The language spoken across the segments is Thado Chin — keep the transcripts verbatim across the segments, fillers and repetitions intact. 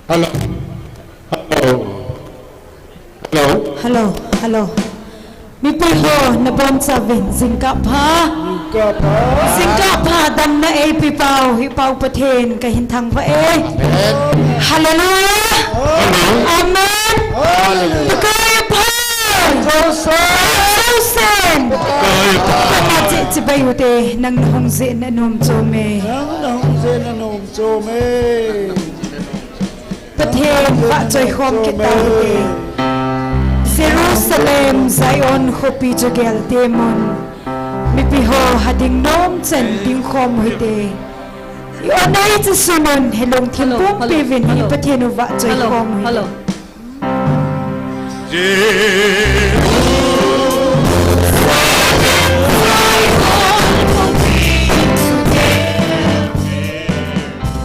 Hello. Hello. Hello. Hello, hello. Mipi ho, nabonchauvin jingkah pha. Jingkah pha. Jingkah pha, damna eipe pau, hipau Pathen kahin thangvah e. Amen. Hallelujah. Amen. Amen. Hallelujah. Pakai pha. Jousen. Jousen. Pakai pha. Pakai pha. Chibai ute, nang nahung jeh in anom chom e. Nang nahung jeh in anom chom e. Pathen vahchoi khom kit tau hite. Jerusalem, Zion khopi chu gel te mun. Mipi ho ha ding nom chan ding khom u hite. I-on a iche sun un, hi lungthim pumpi uvin, hi Pathen u vahchoi khom u hite.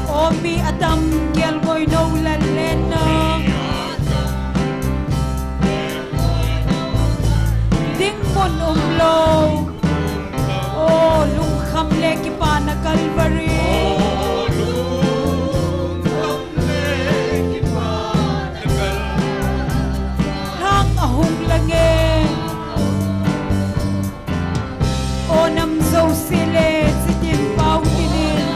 O mi atam, kelngoi nou lalen na. Ding mun umlou. O lungkham le kipana Calvary. Lhang ahung lang e. O nam jouse le chitin pao tin in.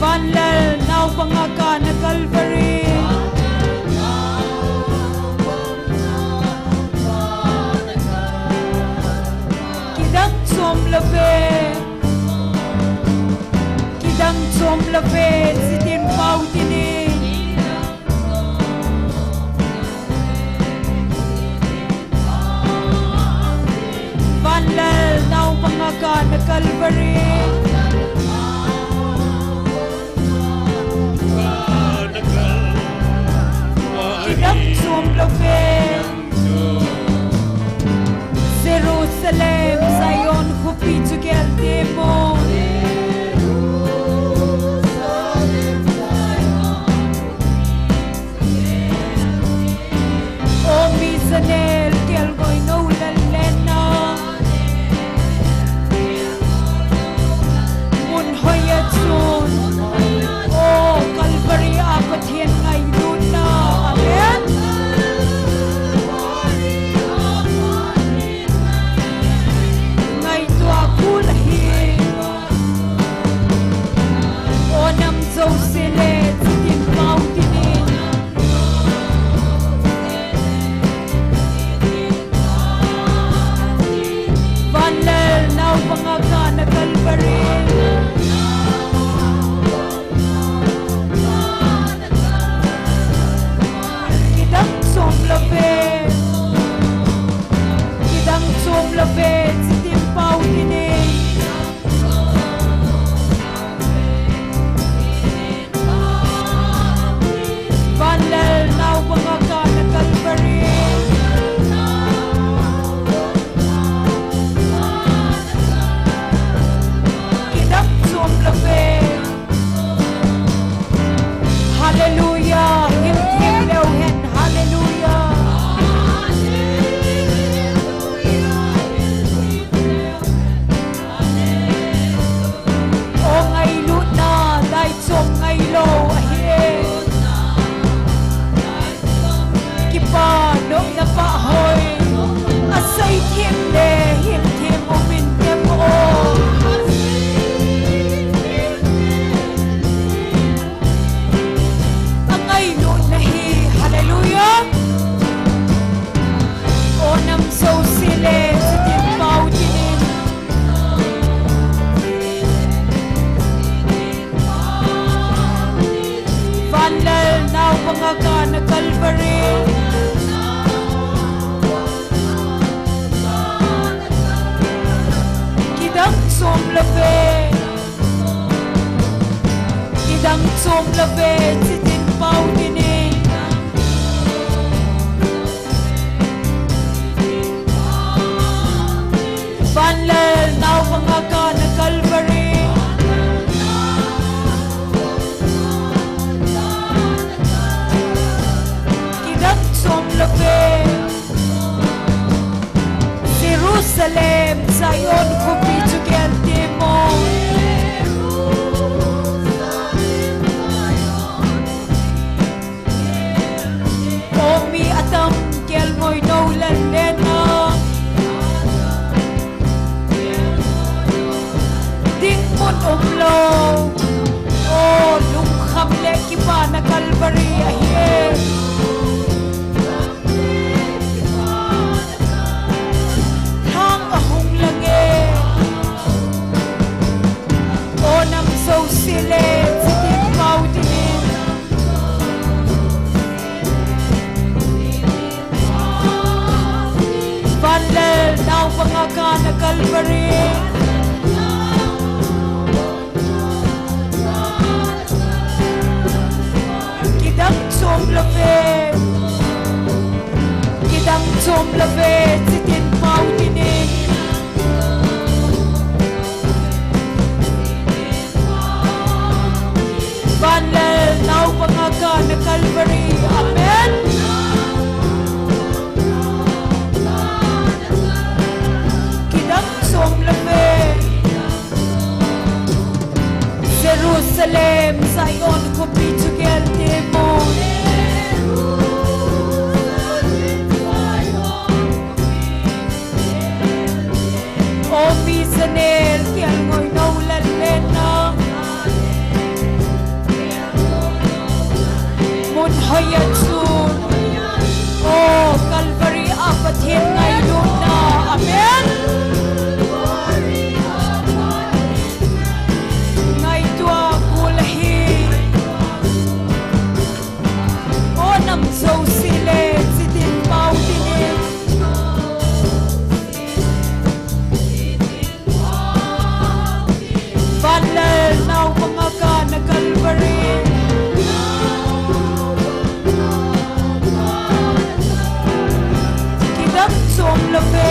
Vanlal naobang a kana Calvary. Kidang chom lou ve. Kidang chom lou ve, chitin pao tin in. Vanlal naobang a kana Calvary. Kidang chom lou ve. Jerusalem, Zion khopi chu gel te mun. O mi janel, kelngoi nou lalen na. Mun hoi a chun. O Calvary a Pathen ngailutna. Amen. Ngaito a kul ahi. O nam jouse le chitin pao tin in. Vanlal naobang a kana Calvary. Kidang chom lou ve. Kidang chom lou ve, chitin pao tin in. Vanlal naobang a kana Calvary. Kidang chom lou ve. Hallelujah. Him, him leu hen. Hallelujah. O ngailutna, dai chom ngailou ahi e. Kipa nopna pahoi, asei them le hil them um in tem o. Angailutna hi, hallelujah. O nam jouse le chitin pao tin in. Vanlal naobang a kana Calvary. Kidang chom lou ve. Kidang chom lou ve, chitin pao tin in. Vanlal naobang a kana Calvary. Kidang chom lou ve. Jerusalem, Zion khopi chu gel te mun. kipana Calvary ahi e. Lhang ahung lang e. O nam jouse le, chitin pao tin in. Van le nao banga kana Calvary. Kidang chom love. Kidang chom love, chitin pao tin in. Van le nao banga kana Calvary. Amen. Kidang chom love. Jerusalem, Zion khopi chu gel te mo. O mi Janel, gel ngoi nou lal le na. Mun hoi a chun. O Calvary a Pathen ngailutna. Amen. Ngaito a kul ahi. O nam jouse le, chitin pao tin in. Van le nao banga kana Calvary. Kidang chom love.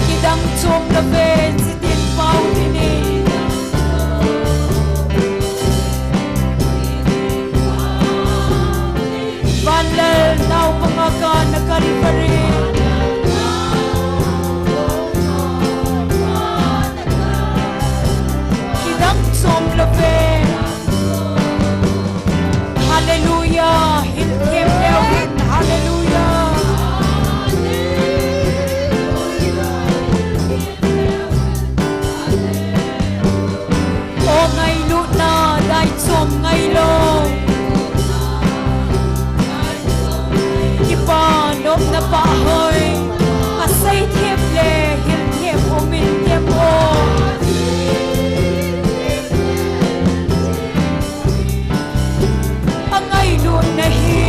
Kidang chom love, chitin pao tin in. Van le nao banga kana Calvary. Kidang chom love. Hallelujah. Hin them leu hen. Hallelujah. O ngailutna, dai chom ngailou. Kipa nopna pahoi. Asei them le, hin them, um in them o. Angailutna hi.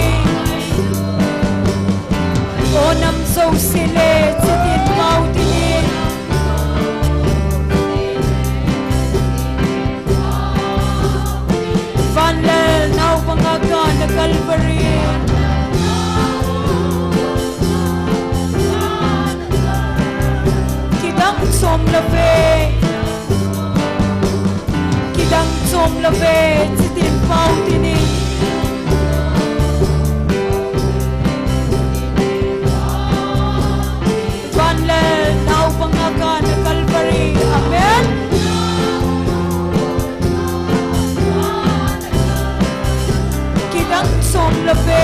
O nam jouse le, chitin pao tin in. Van le nao banga kana Calvary. Kidang chom love. Kidang chom love, chitin pao tin in. Van le nao banga kana Calvary. Amen. Kidang chom love.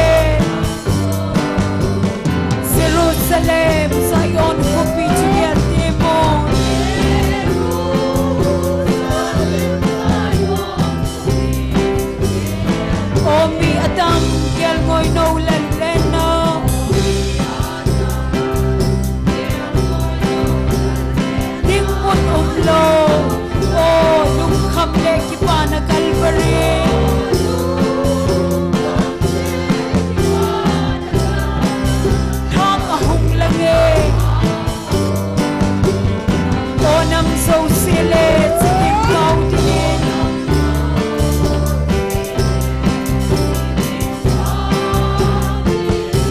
Jerusalem, Zion khopi chu gel te mo. O mi adam, gel ngoi nou lal le na. Ding mun umlou. O lungkham le kipana Calvary. Lhang ahung lang e. O nam jouse le, chitin pao tin in.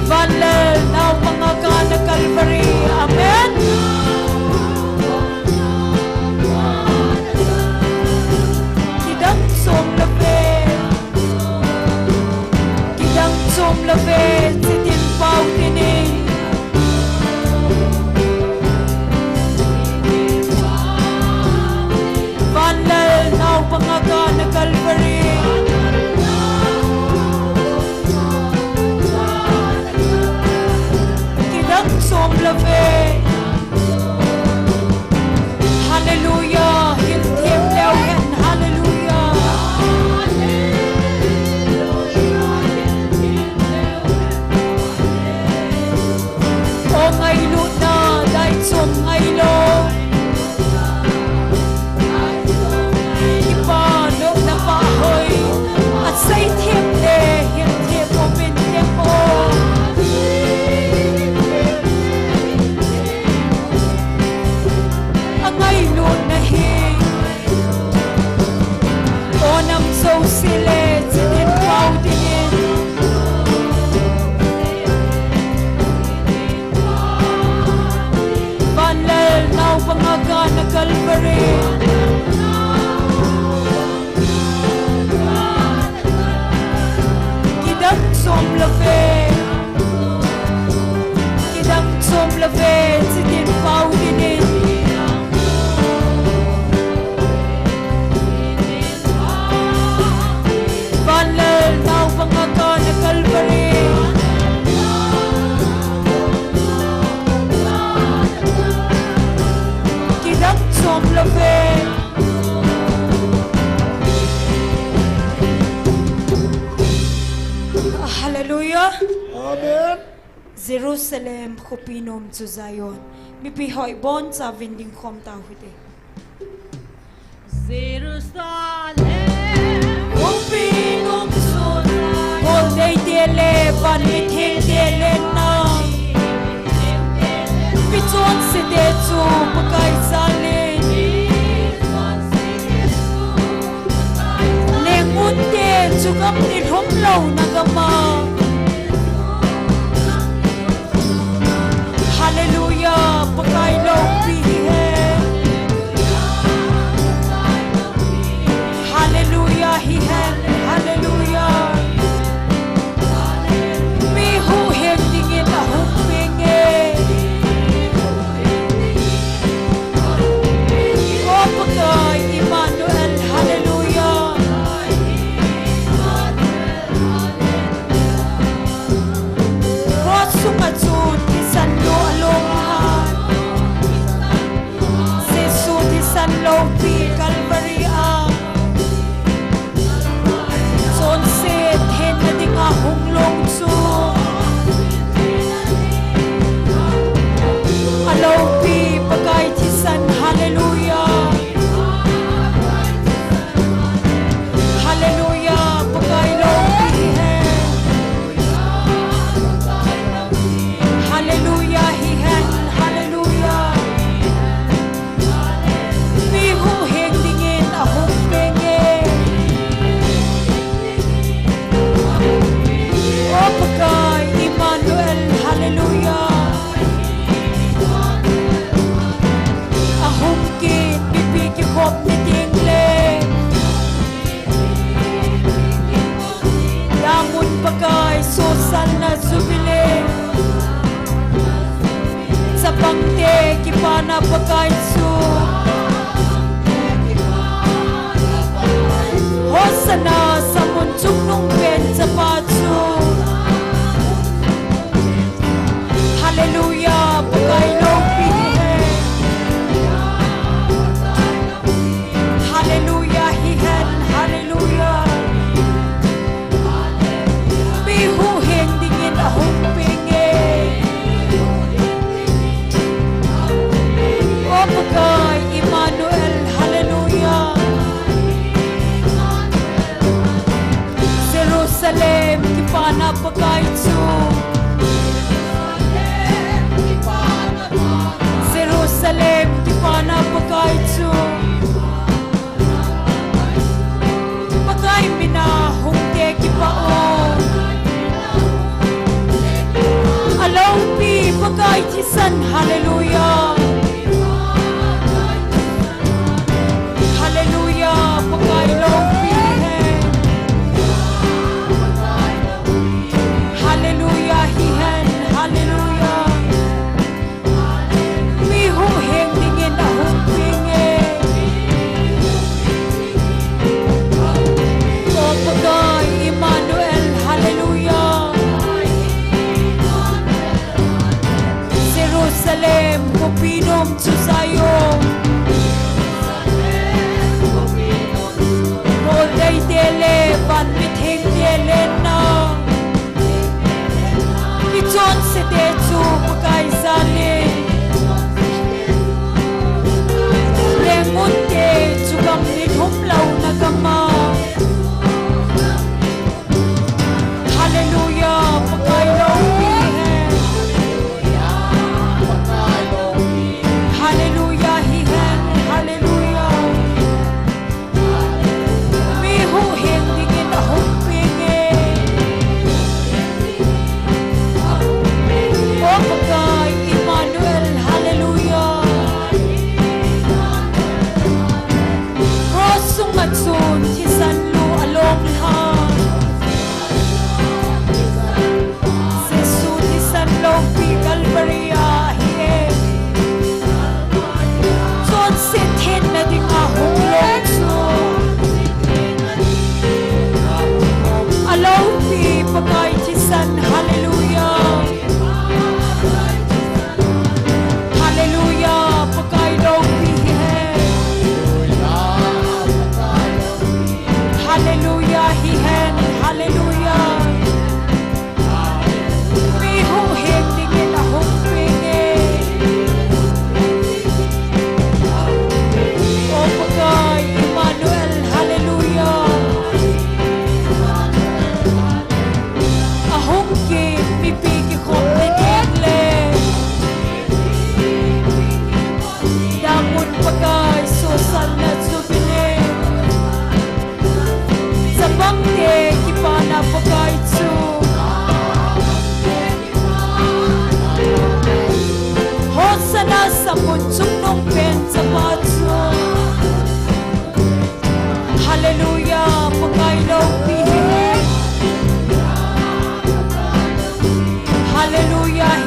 Van le nao banga kana Calvary. Amen. Kidang chom love. Kidang chom love, chitin pao tin in. Van le nao banga kana Calvary. Kidang chom love. Hallelujah. Hin them leu hen. Hallelujah. Kidang som love. Kidang som love. Chitin pau dinin. Vanlal naupang a kana Calvary. Kidang som love. Hallelujah. Amen. Jerusalem khopi nom chu Zion. Mipi hoi boncha vin ding khom tau hite. Jerusalem khopi nom chu Zion. Goldei te le van mitheng te le na. Michonse te chu Pakai jalin. Lengmun te chu gam nilhum louna gam a. Hallelujah, Pakai loupi hihen. Hallelujah, hihen. Hallelujah. Mi huhhing dingin ahung penge. O Pakai, Emmanuel, hallelujah. Cross sunga chun thisan lou along a. Jesu thisan loupi Calvary a. Chonset henna dinga hung long chu. Aloupi Pakai thisan, hallelujah. Hallelujah, Pakai loupi hihen. Hallelujah, hihen, hallelujah. Mi huhhing dingin ahung penge. O Pakai, Emmanuel, hallelujah. Ahung kit mipi kikhop ni ding le. Damun Pakai, sosalna Jubilee. Chapangte kipana Pakai chu. Hosanna, samun chungnung pen chapa chu. Hallelujah, Pakai loupi hihen. Hallelujah, hihen, hallelujah. Mi huhhing dingin ahung penge. O Pakai, Emmanuel, hallelujah. Jerusalem kipana Pakai chu. Jerusalem kipana Pakai chu. Pakai mina hungte kipah o. Aloupi Pakai thisan, hallelujah. Hallelujah, Pakai loupi hihen. Hallelujah, hihen, hallelujah. Mi huhhing dingin ahung penge. O Pakai, Emmanuel, hallelujah. Jerusalem khopi nom chu Zion. Goldei te le van mitheng te le na. Michonse te chu Pakai jalin. Lengmun te chu gam nilhum louna gam a. Hallelujah, Pakai loupi hihen. Hallelujah,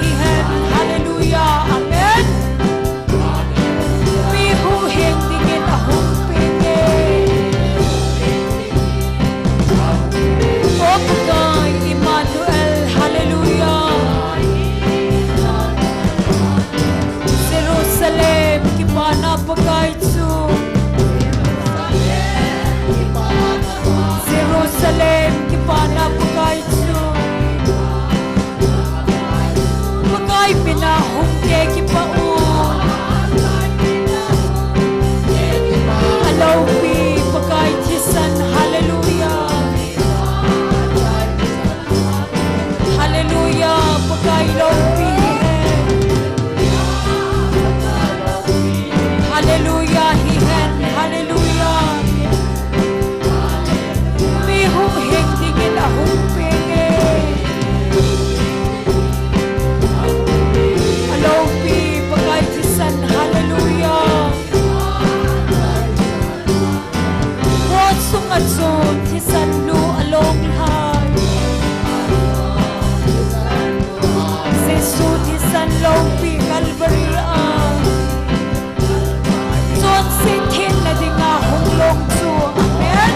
Hihen, hallelujah, amen. Mi huhhing dingin ahung peng e. O Pakai Emmanuel, hallelujah. Jerusalem kipana Pakai chu. Jerusalem kipana Pakai chu. Pakai mina hung keh kipah u. Aloupi Pakai thisan, hallelujah. Hallelujah, Pakai loupi hihen. Hallelujah hihen, hallelujah. Mi huhhing dingin ahung peng e. Aloupi Pakai thisan, hallelujah. Cross sunga chun thisan lu along lhai. Jesu thisan loupi Calvary a. Chonset thenna dinga hung long chu. Amen.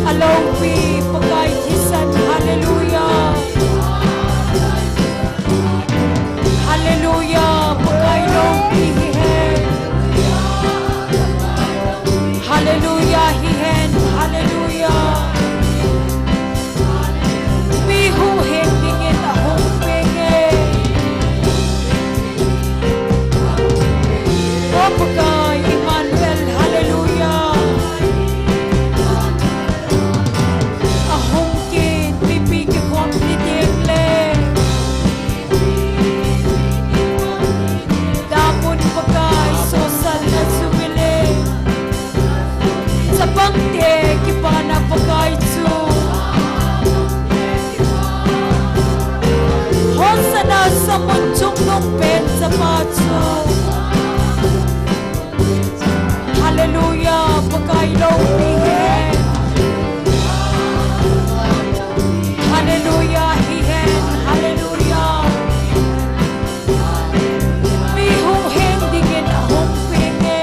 Aloupi Pakai thisan, hallelujah. Hallelujah, Pakai loupi hihen. Hallelujah hihen, hallelujah. Mi huhhing dingin ahung peng e. O Pakai Emmanuel, hallelujah. Ahung kit mipi kikhom ni teng le. Damun Pakai sosal na jubilee. Chapangte kipana Pakai chu. Hosanna samun chungnung pen chapa chu. Hallelujah, Pakai loupi hihen. Hallelujah hihen, hallelujah. Mi huhhing dingin ahung peng e.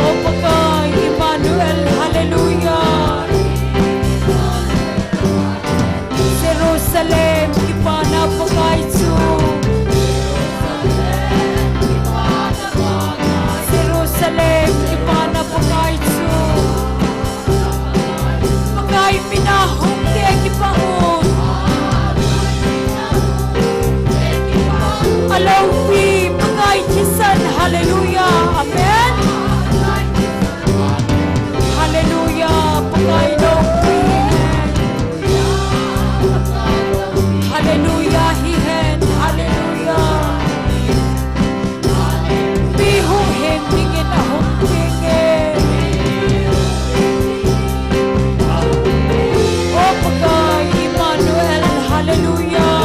O Pakai Emmanuel, hallelujah. Jerusalem kipana Pakai chu. Jerusalem kipana Pakai chu. Pakai mina hung keh kipah u. Aloupi Pakai thisan, hallelujah, amen. Hallelujah, Pakai loupi. Hallelujah hihen, hallelujah. Mi huhhing dingin ahung peng e. O Pakai Emmanuel, hallelujah.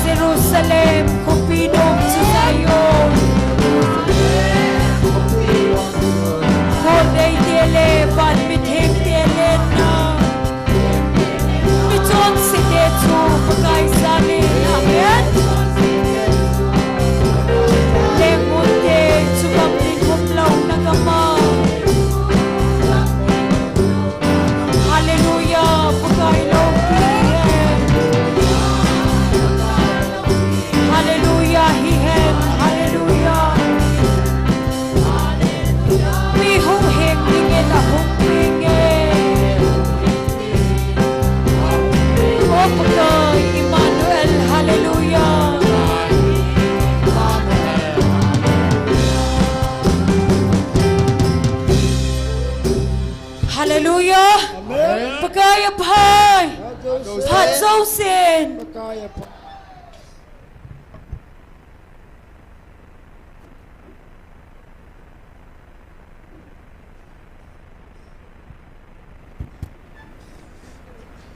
Jerusalem khopi nom chu Zion. Kol deite le van mithengte lenna. Michonsete chu Pakai jal in, amen. Lengmunte chu gam dinkhum louna gam a. Hallelujah, Pakai loupi hihen. Hallelujah hihen, hallelujah. Mi huhhing dingin ahung peng e. O Pakai Emmanuel, hallelujah. Hallelujah. Amen. Pakai aphai. Phat jousen. Pakai aphai.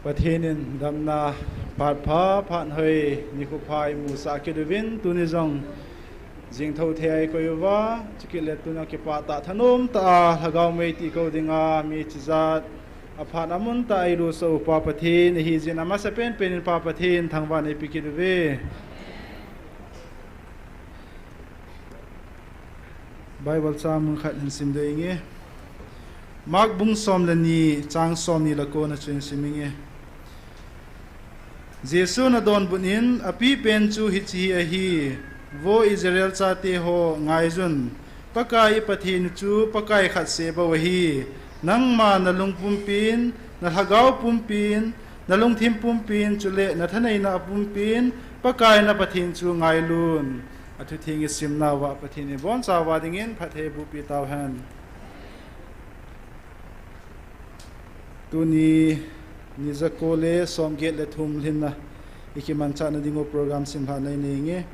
Pathen in damna phat pha, phat hoi, nikho pha imusah kit uvin, tuni jong Jingtho thei a ikoi uva, chukit le tuna kipah tah thanom tah a, Lhagao mei ti kou dinga, mi chijat, aphat amun tah a ilusah u Pa Pathen, ihi jin amasa penpen in Pa Pathen, thangvah in eipe kit uve. Bible chang mun khat hin sim ding inge. Mark bung som le ni, chang som ni le ko na chu hin sim inge. Jesun adonbut in, apipen chu hiche hi ahi, Vo Israel chate ho, ngaiyun, Pakai i Pathen chu Pakai khat seh bou ahi, nangma na lung pumpin, na lhagao pumpin, na lungthim pumpin, chule na thaneina pumpin, Pakai na Pathen chu ngailun. Athutheng i simna uva Pathen in ibonchauva dingin phatthei eiboh peh tauhen. Tuni ni jako le som get le thum lhinna i kimanchahna ding u program simlhahna inei inge.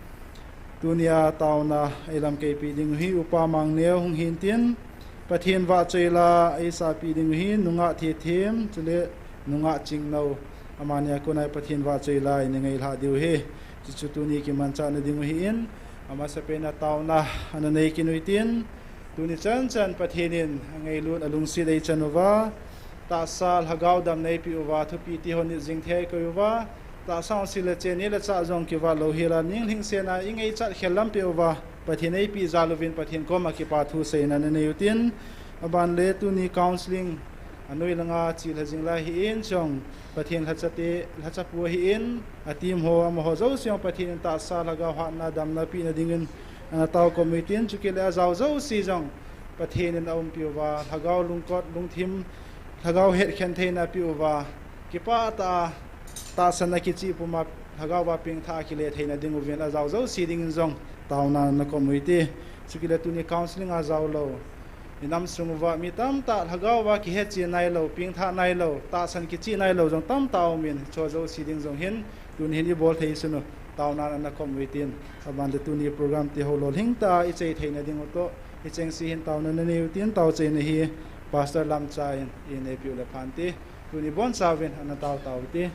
Tunia taona eilamkai peh ding u hi Upa Mangneo hung hintin, Pathen vahchoi la eisah peh ding u hi Nungah Thethem, chule Nungah Chingnou. Amani a kona Pathen vahchoi la eina ngailhah diu ahi. Chuchu tuni kimanchahna ding u ahin, amasapen a taona ana nei kit u hitin, tuni chanchan Pathen in angailut alungset eichan uva, tahsa lhagao damna eipeh uva, thupitwi hon nit jing thei a ikoi uva, tahsa hon sil le chen neh le chah jong kivat lou hel a, ning lhingsetna ingaichat khel lam peh uva, Pathen eipeh jal uvin Pathen koma kipa thu seina nanei utin, aban le tuni counselling anoi langa chelha jing lai ahin, chujong Pathen lhacha te, lhacha pu ahin, a team ho, amaho jouse jong Pathen in tahsa lhagao hatna damna pehna dingin ana taokhom utin, chukit le ajao jouse jong Pathen in aumpi uva, lhagao lungkot, lungthim, lhagao hetkhen theina peh uva, kipah tah a, tahsan a kichih puma, lhagao va pengthah a kile theina ding uvin ajao jouse dingin jong taona nakhom u hite. Chukit le tuni counselling a jao lou, inam sung uva mi tamtah lhagao va kihetchen nailou, pengthah nailou, tahsan kichih nailou jong tamtah aumin, hicheho jouse ding jong hin, tuni hin ibol thei sun u, taona nakhom u hitin, aban le tuni program ti ho lolhing tah a ichai theina ding u toh, hichengse hin taona nanei utin, taochaina hi Pastor Lamcha in einei peh u le phante, tuni bonchauvin ana tao tao ute.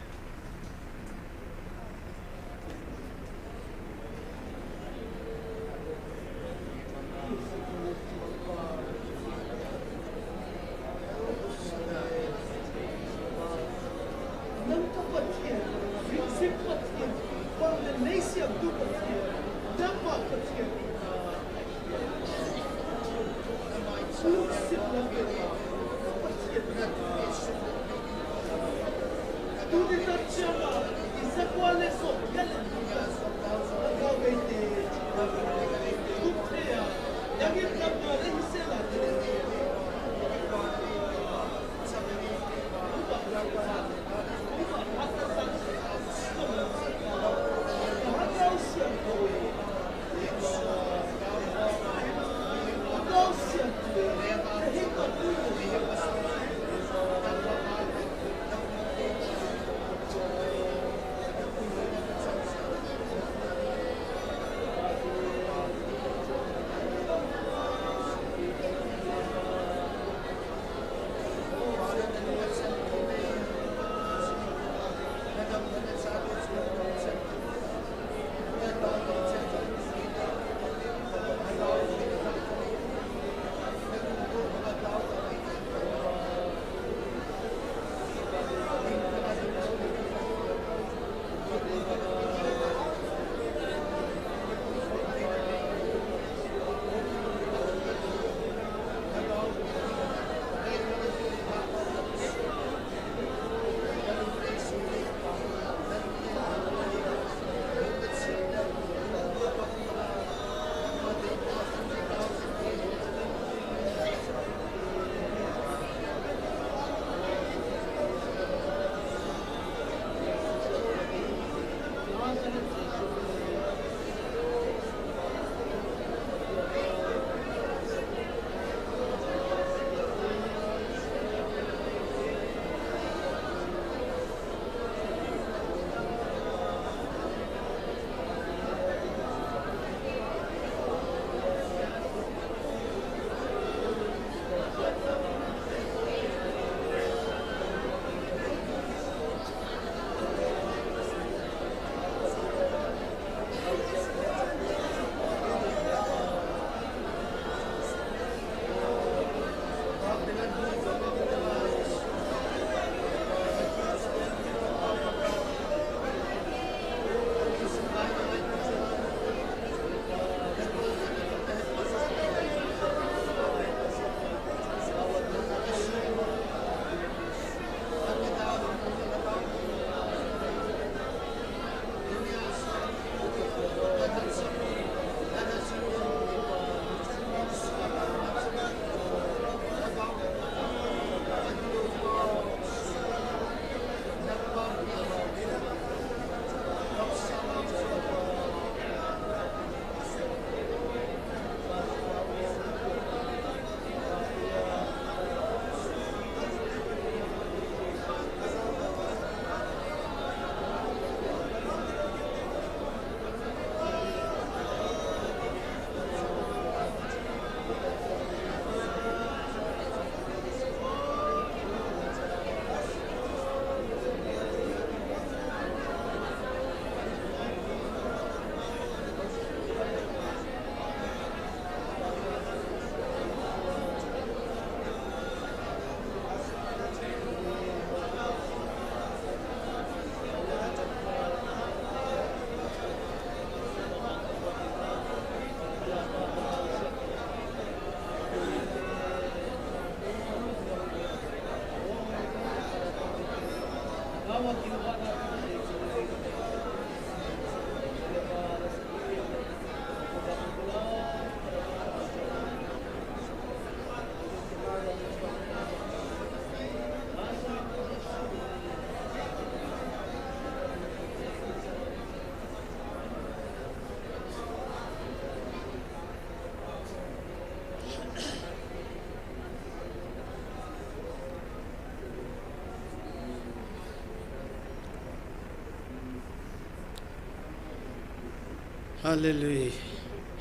Hallelujah.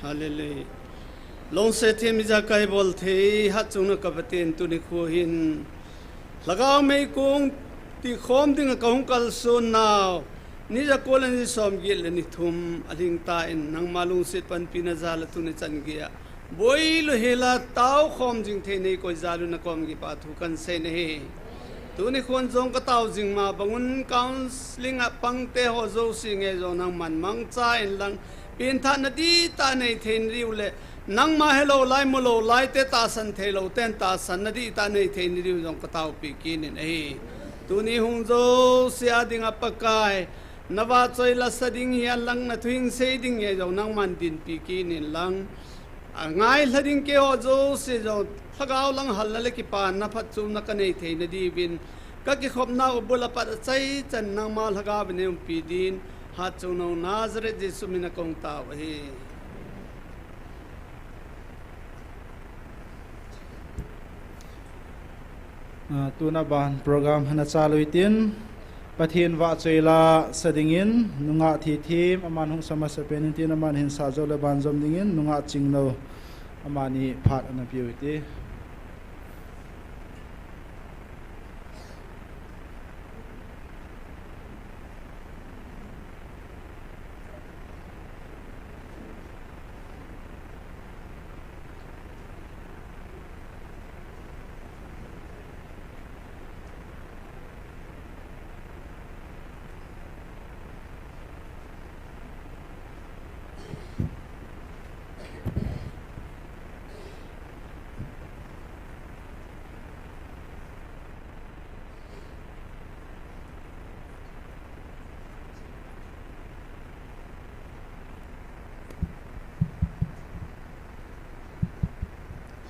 Hallelujah. Lungset them ijakai bol thei, hatchungnung ka Pathen, tuni nikho hin Lhagao meikong tikhom dinga kahung kalson nau, ni jako le ni somget le ni thum alhing tan, nangma lungset panpina jal a tuni chan geiya boilou hela taokhom jing thei nei koi jal un nakom kipa thu kahin sei nahi. Tuni khon jong katao jing ma bangun counseling a pangte ho jouse nge jong nangman mangcha inlang, pengthahna dihtah nei thei nadiu le, nangma helou lai, mulou lai te, tahsan theilou ten tahsanna dihtah nei thei nadiu jong kataopi kit in ahi. Tuni hung jouse a dinga Pakai, navahchoi la sa ding hihen lang, nathu hinsei ding nge jong nangman dinpi kit inlang, angailha ding keiho jouse jong Lhagao lang halna le kipana phatchomna kanei thei nadiuvin, kakikhopnau bul a pat achaichan nangma Lhagao in eiumpi din, hatchungnung Nazareth Jesu mina kahung tao ahi. Ah, tuna ban program hana chalu hitin, Pathen vahchoi la sa dingin, nungah thithem, aman hung sa masapen in tin, aman hin sa jou le banjom dingin, nungah Chingno, amani phat ana peu hite.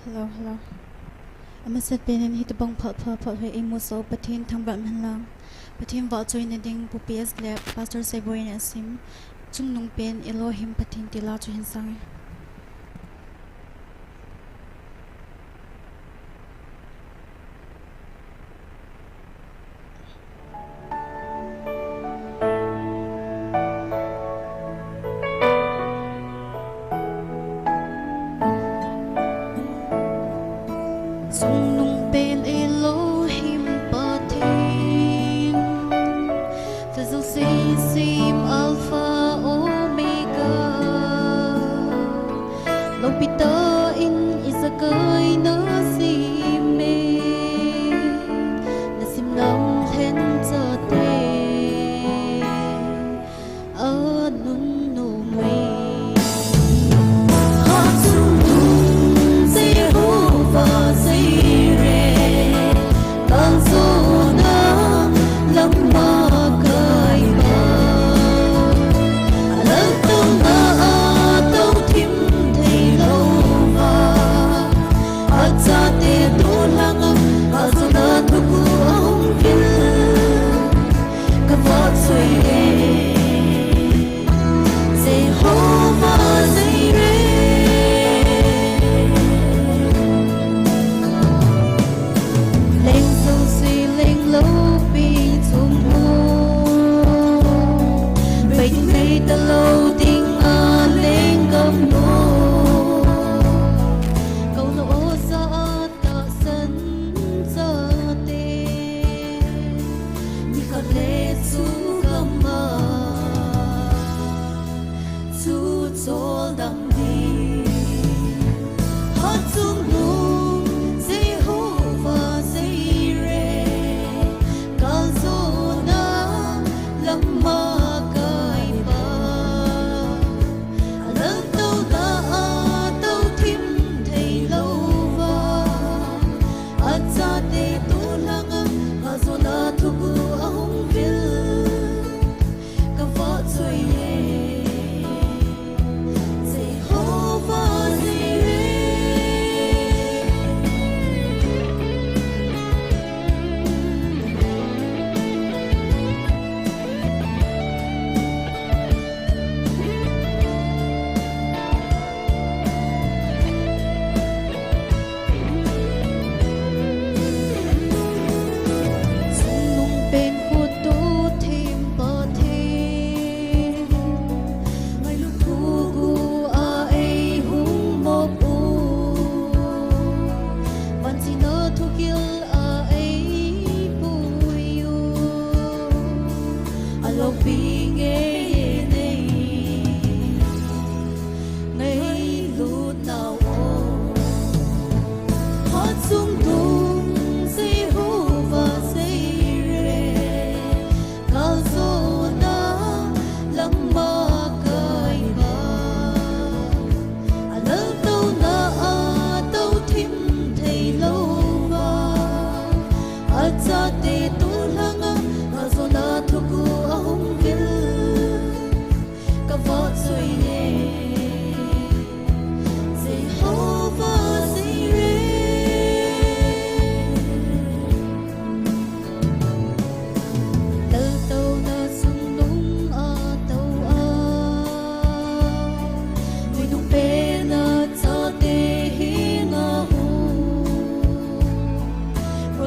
Hello, hello. Amasapen in hitobang phat pha phat hi eimusah u Pathen thangvah in umhen lang. Pathen vahchoina ding Pu P S le Pastor Seiboi in asem, Chungnungpen Elohim Pathen ti la chu hin sange. Chungnungpen Elohim Pathen, Fazul Seisim Alpha Omega, Loupitah in ijakai nasem e, nasim lam lhen chate anunnom e. Hatchungnung Jehovah Jireh,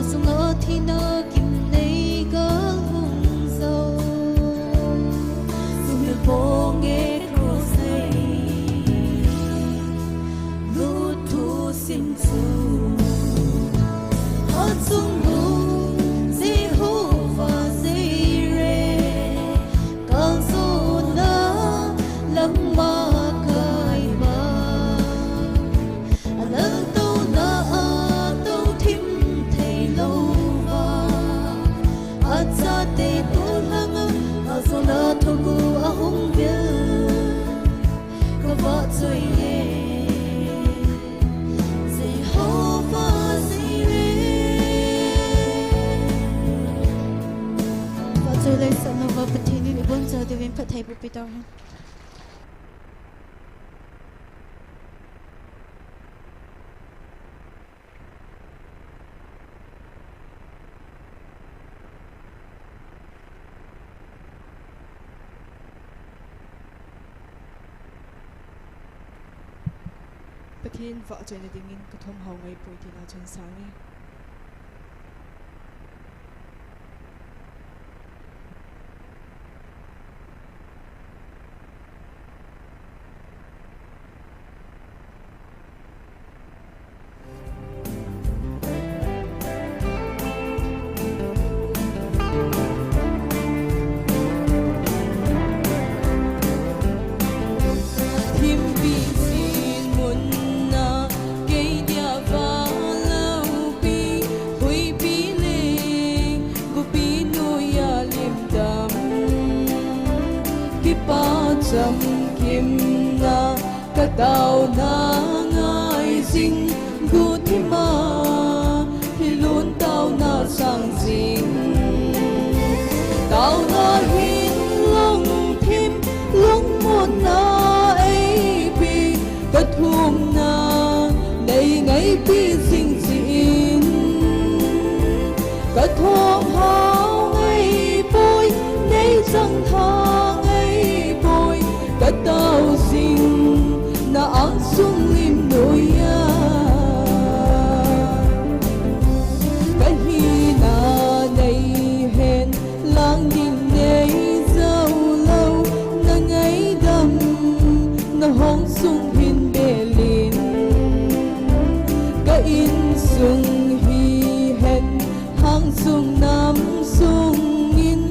Sunga thina kim nei gal hung zo. Sumil ponge cross nei. Lut thu sim chu. Hot sung lung Jehovah Jireh. Kal zo na lam ma kai ma. A lal to na a to thim thei lo va. A chate to langa a zo na thogu a hung vil. Ka va choi ye. Jehovah Jireh. Va choi lai sa na va Pathen in i bon cha diuvin phatthei boh pi tau hen. Pathen vahchoina dingin ka thom hao ngai poi tina chun sang e. Thimpi sin munna kei dia va loupi, huipi le gupi noiya lim dam. Kipa chamkimna ka tauna ngai jing, guhthima hilun tauna sang jing. Tauna hin lungthim lungmonna eipe, ka thumna nei ngaipi jing jin. Ka thom hao ngai poi, nei chang tha ngai poi, ka tao jing na angsung lim noiya. Ka hina nei hen lang ding nei jou lou, na ngaidam na hong sung hin belin. Ka insung hi hen, hang sung nam sung in,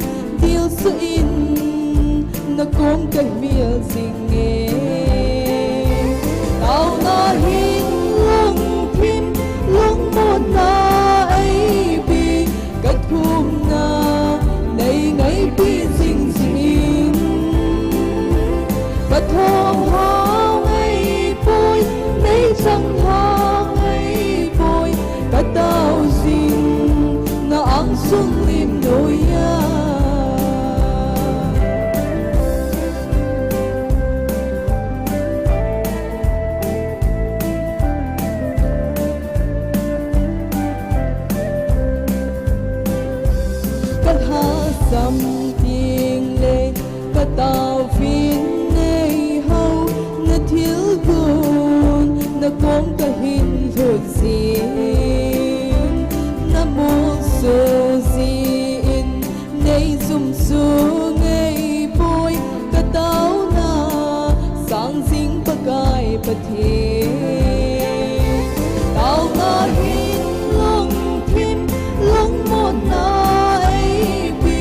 dil su in, na kom ka hmil jing e. Tauna hin lungthim lungmonna eipe, ka thumna nei ngaipi jing jin. Ka thom hao ngai poi, nei chang tha ngai poi, ka tao jing na angsung lim noiya. Ka lhasam ding le ka taovin nei hou, na thilgon na kom ka hin lhut jin. Na musu jin nei jum su ngai poi, ka tauna sang jing Pakai Pathen. Tauna hin lungthim lungmonna eipe,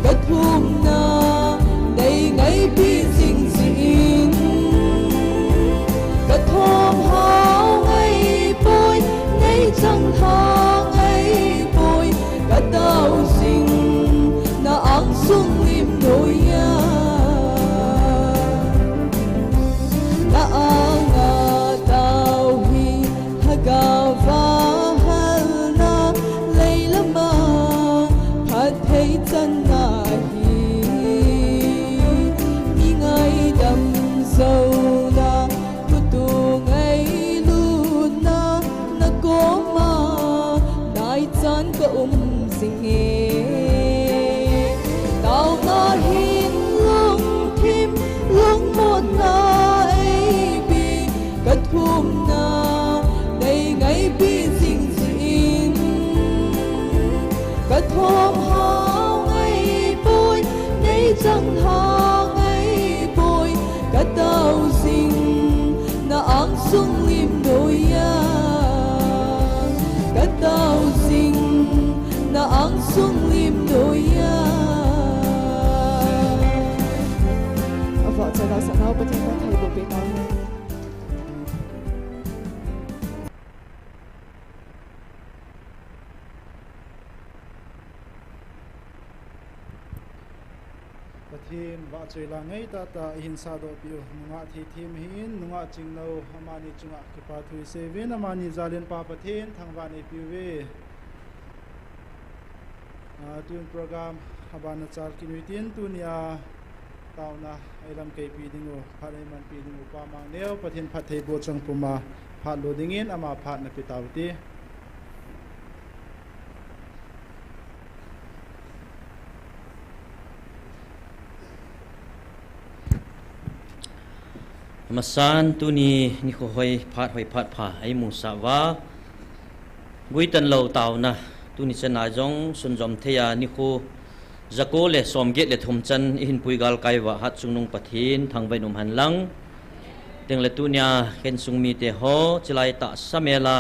ka thumna nei ngaipi jing jin. Ka thom hao ngai poi, nei chang tha ngai poi, ka tao jing na angsung lim noiya. Na anga tao hi lhagao va halna, leilama phatthei channa hi. Mi ngaidam jouna, khutu ngailutna, na koma nai chan ka um jing e. Tauna hin lungthim lungmonna eipe, ka thumna nei ngaipi jing jin. Ka thom hao ngai poi, nei chang hao ngai poi, ka tao zing na angsung lim doya, ka tao zing na angsung lim doya. Ava cha da sa nau Pathen ka thai bo pe ta. Pathen vahchoi la ngai tata ihin sahdoh piu nungah theithem hin nungah chingno amani chunga kipa thu isei uvin amani jalin Pa Pathen thangvah nei piu ve. Ah, tun program abana chal kit u hitin tunia taona eilam keipi dingu, phat eimanpi dingu Pa Mangneo Pathen phattheiboh chang puma phat lo dingin ama phat nape tau hite. Amasan tuni nikho hoi phat hoi phat pha eimusah uva, guitan lou taona tuni chana jong sunjom thei a nikho jako le somget le thum chan ihin pui galkai uva Hatchungnung Pathen thangvah in umhen lang. Tengle tunia khen sung mite ho chilai tahsa mela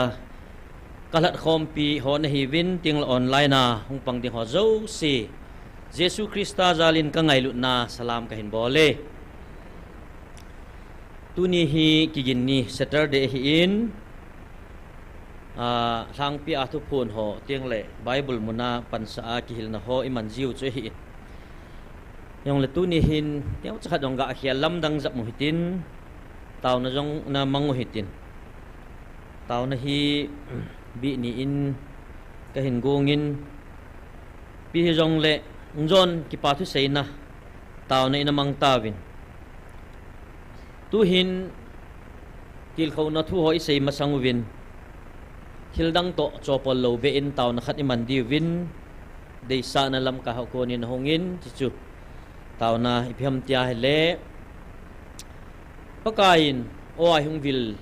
kalhat khompi ho nahiuvin tengle online a hung pang ding ho jouse Jesu Christa jalin kangailutna salam kahin bol e. Tuni hi kigin ni Saturday ahin, ah, lhangpi a thuphon ho tengle Bible muna pansa a kihilna ho iman jiu chu ahin. Jongle tuni hin neocha khat jong gakhel lamdang jep u hitin, taona jong namang u hitin. Taona hi bih ni in kahin gongin, ipi hijongle hung jon kipa thuseina taona ina mang tauvin. Tuhin tilkhouna thu ho isei masang uvin, thil dang toh chopol lou beh in taona khat iman diuvin, deisahna lamkai ho konin ahungin, chuchu taona ipi ham tia ahile, Pakaiyin aw a ihung vil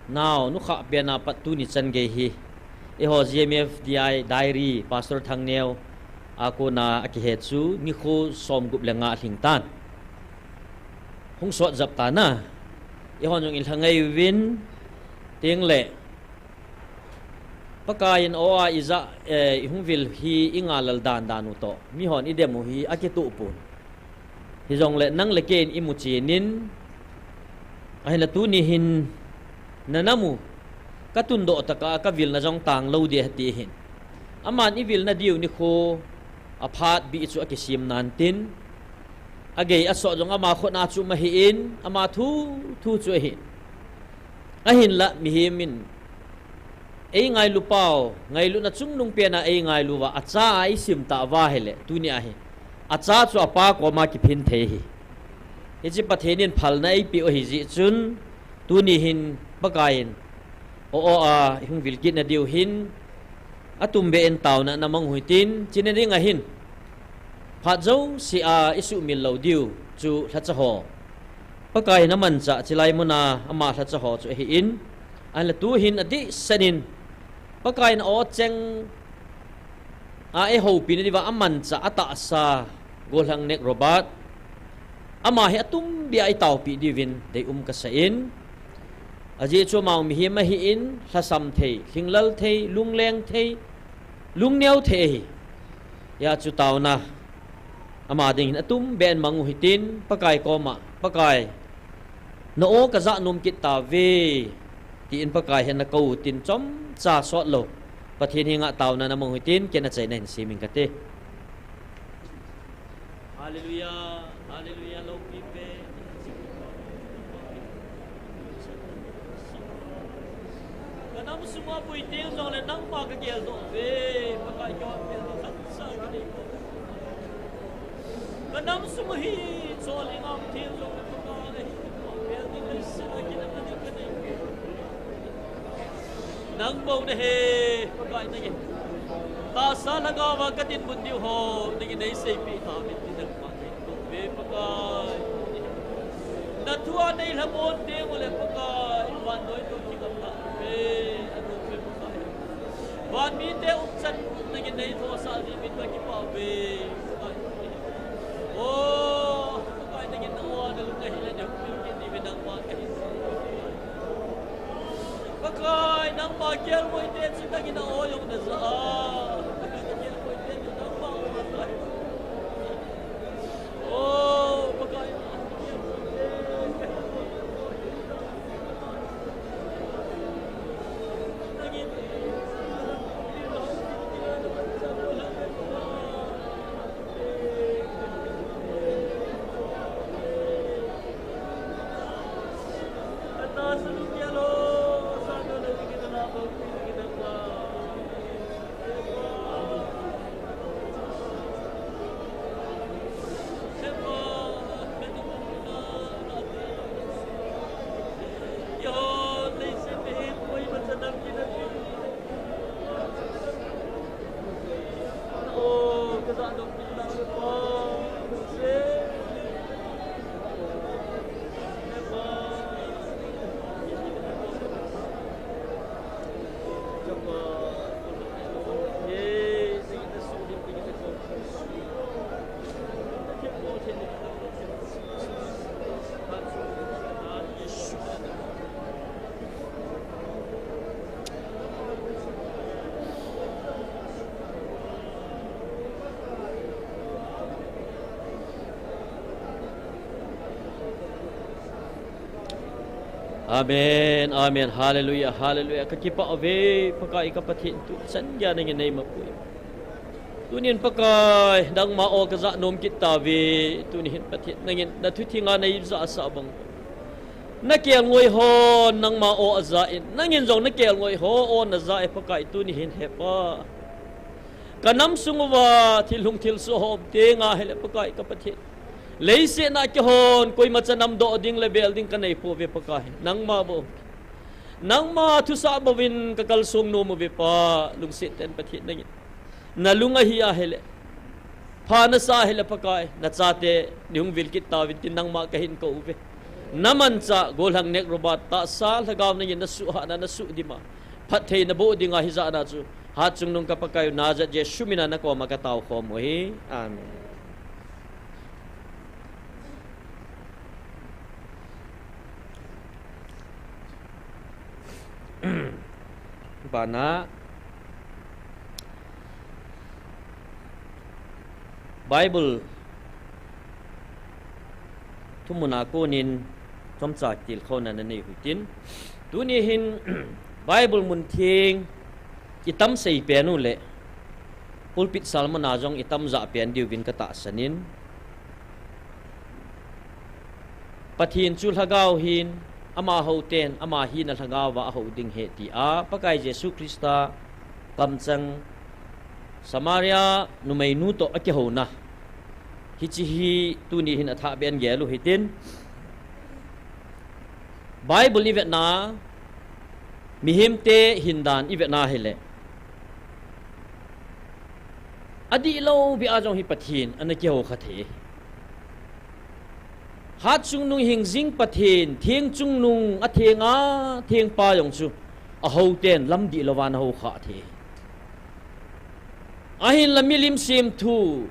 nau nukhah pen a pat tuni chan gei hi, eiho G M F D I Diary Pastor Thangneo a kona akihe chu nikho somgup le nga alhing tan. Hung sot jep tan a, eihon jong ilha ngai uvin, tengle Pakaiyin aw a ijat, eh, ihung vil hi ingalal dan dan u toh mihon idem u hi akitoh pon. Hijongle nang le keiyin imu chenin, ahinla tuni hin nanam u katundoh tah a kavilna jong tanglou ding ahi ti hin, aman ivilna diu nikho aphat bih chu akisem nan tin, agei asoh jong ama khut a chu um ahin, ama thu thu chu ahin. Ahinla mihem in eingailu pau, ngailutna chungnung pen a eingailu uva, acha a isim tah uva ahile, tuni ahi, acha chu apa koma kiphin thei ahi. Hiche Pathen in phalna eipeh u ahi jeh chun, tuni hin Pakaiyin aw a ihung vil kit nadiu hin, atumbeh in taona namang u hitin, chuna ding ahin, phat jouse a isuhmil lou diu chu lhacha ho, Pakaiyin amanchah chilai muna ama lhacha ho chu ahin, ahinla tuhin adehset in Pakaiyin aw cheng a eihoupi nadiuva amanchah atahsa Gollhangnek Robert, ama hi atumbeh a itaopeh diuvin deium kasah in, ajeh chu ama mihem ahin, lhasam thei, lhinglel thei, lungleng thei, lungneo thei ahi. Hijeh chun taona ama ding hin atumbeh in mang u hitin, Pakai koma, Pakai, na aw kajah nom kit tauve, tin Pakai hin nakou u hitin, chomcha sot lou Pathen henga taona namang u hitin, ken achaina hin sem inge kati. Hallelujah, hallelujah, loupi pen. Kanam sunga pui teng jongle nangma kageldoh uve, Pakai kihoupi khat sa kanei. Kanam sunga hi chol inga um teng jongle Pakai, building le sila kinam ding kanei. Nang bou nahi, Pakai nangin tahsa lhagao a kadinmun diu ho, nangin neiseipeh tauvin tin nangma ve Pakai. Nathua neilhabon teng ule Pakai, vannoi toh kingam tauve, anom uve Pakai. Van mite umchan nangin neithoh Pakai, nangma kelngoi te chu nangin a-aw jong naja a. Pakai, kelngoi te chu nangma aw naja. Oh, Pakai. Amen, amen, hallelujah, hallelujah. Kakipah uve, Pakai ka Pathen, tuchan geiya nangin neima pui. Tunin Pakai, nangma aw kaja nom kit tauve, tuni hin Pathen, nangin na thu thinga neija sah bang. Na kelngoi hon nangma aw aja in, nangin jong na kelngoi ho aw naja e Pakai, tuni hin hepa. Ka nam sung uva thil hung thil so ho um teng ahile Pakai ka Pathen. Leiset a keihon koima cha namdoh ding le bel ding ka nei pouve Pakai. Nangma bou. Nangma thusah bouvin ka kalsong nom uve Pa, lungset tah in Pathen nangin. Na lung ahi ahile. Pha nasa ahile Pakai, na chate, nei hung vil kit tauvin tin nangma kahin kou uve. Na manchah, gollhang nek Robert, tahsa lhagao nangin na suhhahna, na suhdim a. Phattheina boh dinga hijat a chu. Hatchungnung ka Pakai u Nazareth Jesu mina na koma ka tao khom u ahi. Amen. Bana Bible thumun a konin chomcha tilkhouna nanei u hitin. Tuni hin Bible mun theng i tam sei pen u le pulpit sermon a jong i tam jah pen diuvin ka tahsan in. Pathen chu lhagao ahin, amaho ten ama hina lhagao a ahou ding ahi tia Pakai Jesu Christa kamchang Samaria numeinu toh akihouna. Hiche hi tuni hin athah beh in gel u hitin. Bible i vetna, mihemte hindan i vetna hile. Adihlou beh a jong hi Pathen ana kihou kha thei. Hatchungnung hingjing Pathen, theng chungnung atheng a, thengpa jong chu ahou ten lam dihlou a ana hou kha thei. Ahinla milim semthu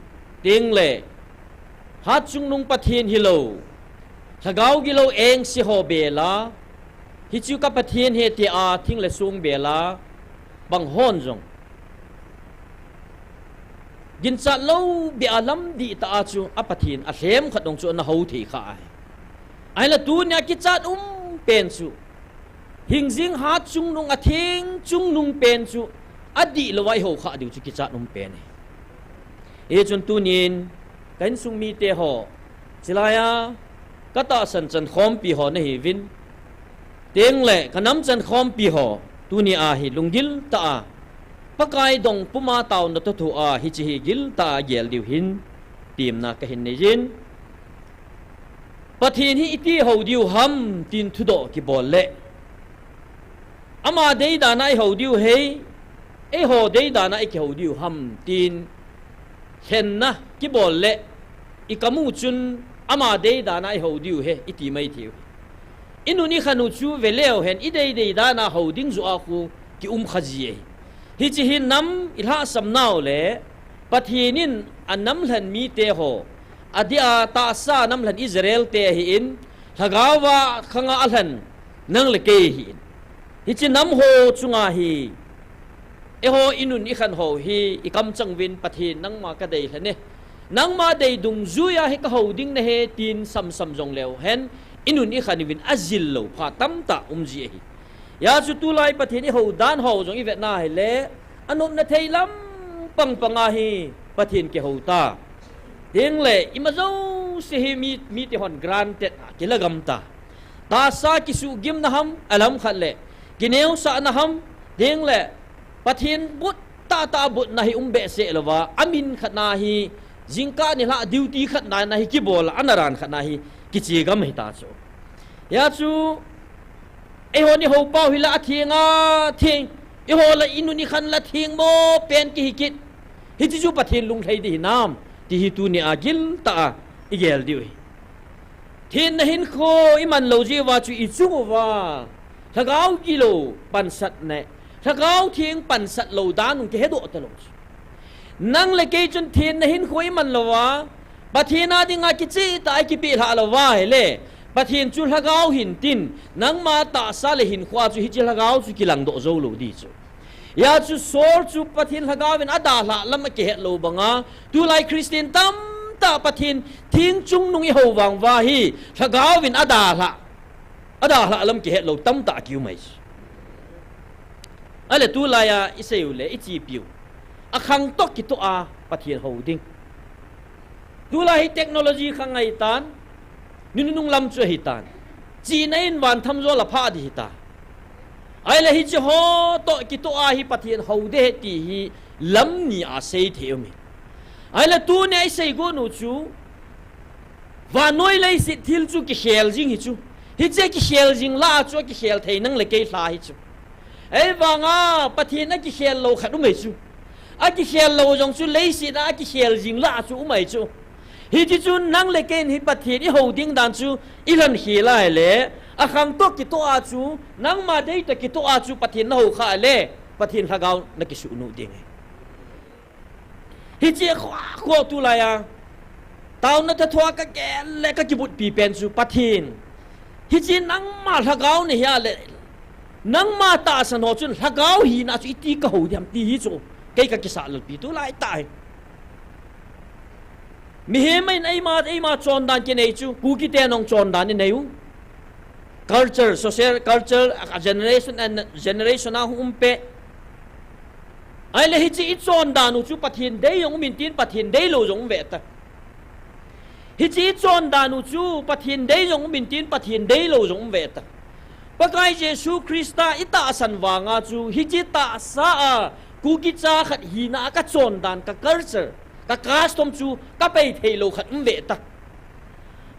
teng le, hatchungnung Pathen hilou, lhagao gilou engse ho bel a, hichu ka Pathen ahi tia thing le song bel a, bang hon jong. Ginchat lou beh a lam dihtah a chu a Pathen alhem khat jong chu ana hou thei kha ahi. Ahinla tunia kichat um pen chu. Hingjing hatchungnung atheng chungnung pen chu adihlou a i hou kha diu chu kichat um pen ahi. Hichun tunin ka insung mite ho, chulai a ka tahsan chankhompi ho nahiuvin. Teng le ka nam chankhompi ho, tunia hi lunggil tah a Pakai dong puma taona toh thua hiche hi gil tah a gel diu hin temna kahin nei jin. Pathen hi iti hou diu ham tin thudoh kibol le. Ama deidan a i hou diu ham, eiho deidan a i kihou diu ham tin lhenna kibol le i kamu chun ama deidan a i hou diu ahi iti mai thei u. I nun i khan u chu ve leu hen i deidei dan a hou ding joh a khu kium kha ji ahi. Hiche hi nam i lhahsam nau le Pathen in a namlhen mite ho, adeh a tahsa namlhen Israel te ahin, lhagao a khanga alhen nang le kei ahin. Hiche nam ho chunga hi, eiho inun ikhan ho hi ikamchang uvin, Pathen nangma kadei lhon e, nangma dei dungjuia hi kahou ding nahi tin samsam jong leu hen, inun ikhan uvin ajil lou pha tamtah um ji ahi. Hijeh chun tulai Pathen ihou dan ho jong ivet na hile, anopna thei lam pangpang a hi Pathen kihou ta. Tengle ima jouse hi mi, mite hon granted a kila gam ta. Tahsa kisuhgimna ham, alam khat le kineosahna ham, tengle Pathen bot tahtah botna hi um behseh louva, amin khat na hi, jingkah nilhah duty khat na hi kibol a, ana ran khat na hi kiche gam hita chu. Hijeh chun, eiho ni hou pau hi la atheng a, theng. Eiho la inun ikhan la theng mo pen kihi kit. Hiche chu Pathen lunglhai ding hinam, ti hi tunia giltah a igel diu ahi. Thenna hinkho iman lou jeh uva chu ichung uva lhagao gilou pansatna, lhagao theng pansat lou dan hung kihedoh talou chu. Nang le kei chun thenna hinkho iman louva, Pathen a dinga kichehtah a ikipeh lhah louva ahile, Pathen chu lhagao ahin tin, nangma tahsa le hinkho a chu hiche lhagao chu kilangdoh jou lou ding chu. Hijeh chun Saul chu Pathen lhagao in adalhah lam akihet lou banga, tulai Christian tamtah Pathen theng chungnung ihou vang uva hi, lhagao in adalhah, adalhah lam kihet lou tamtah kium ahi chu. Ahile tulai a isei u le ichepi u, akhang toh kitoh a Pathen hou ding. Tulai hi technology khang ahitan, nunung lam chu ahitan. Chihna in van thamjol a phah ding hita. Ahile hiche ho toh kitoh a hi Pathen hou ding ahi ti hi lam ni a seithei um ahi. Ahile tunia isei got u chu, vannoi leiset thil chu kikhel jing ahi chu. Hiche kikhel jing lah a chu akikhel thei nang le kei lha ahi chu. Ahivanga Pathen akikhel lou khat um ahi chu. Akikhel lou jong chu leiset a akikhel jing lah a chu um ahi chu. Hiti chun nang le kei in hi Pathen ihou ding dan chu ilhon khel a ahile, akhang toh kitoh a chu, nangma dei toh kitoh a chu Pathen nahou khah le, Pathen lhagao nakisuhnuh ding ahi. Hiche khoh khoh tulai a taona thuthoa kagel le kakibutpi pen chu Pathen, hiche nangma lhagao nahi a le, nangma tahsan ho chun lhagao hina chu iti kahou ding ham ti hi chu kei kakisah lalpi tulai tah hi. Mihem in eima, eima chondan kinei chu, Kuki ten jong chondan inei u. Culture, social culture, a generation and generation a hung um peh. Ahile hiche ichondan u chu Pathen dei jong um intin, Pathen deilou jong um ve ta. Hiche ichondan u chu Pathen dei jong um intin, Pathen deilou jong um ve ta. Pakai Jesu Christa itahsan vanga chu hiche tahsa a Kuki cha khat hina a kachondan, ka culture, ka custom chu kapei theilou khat um ve ta.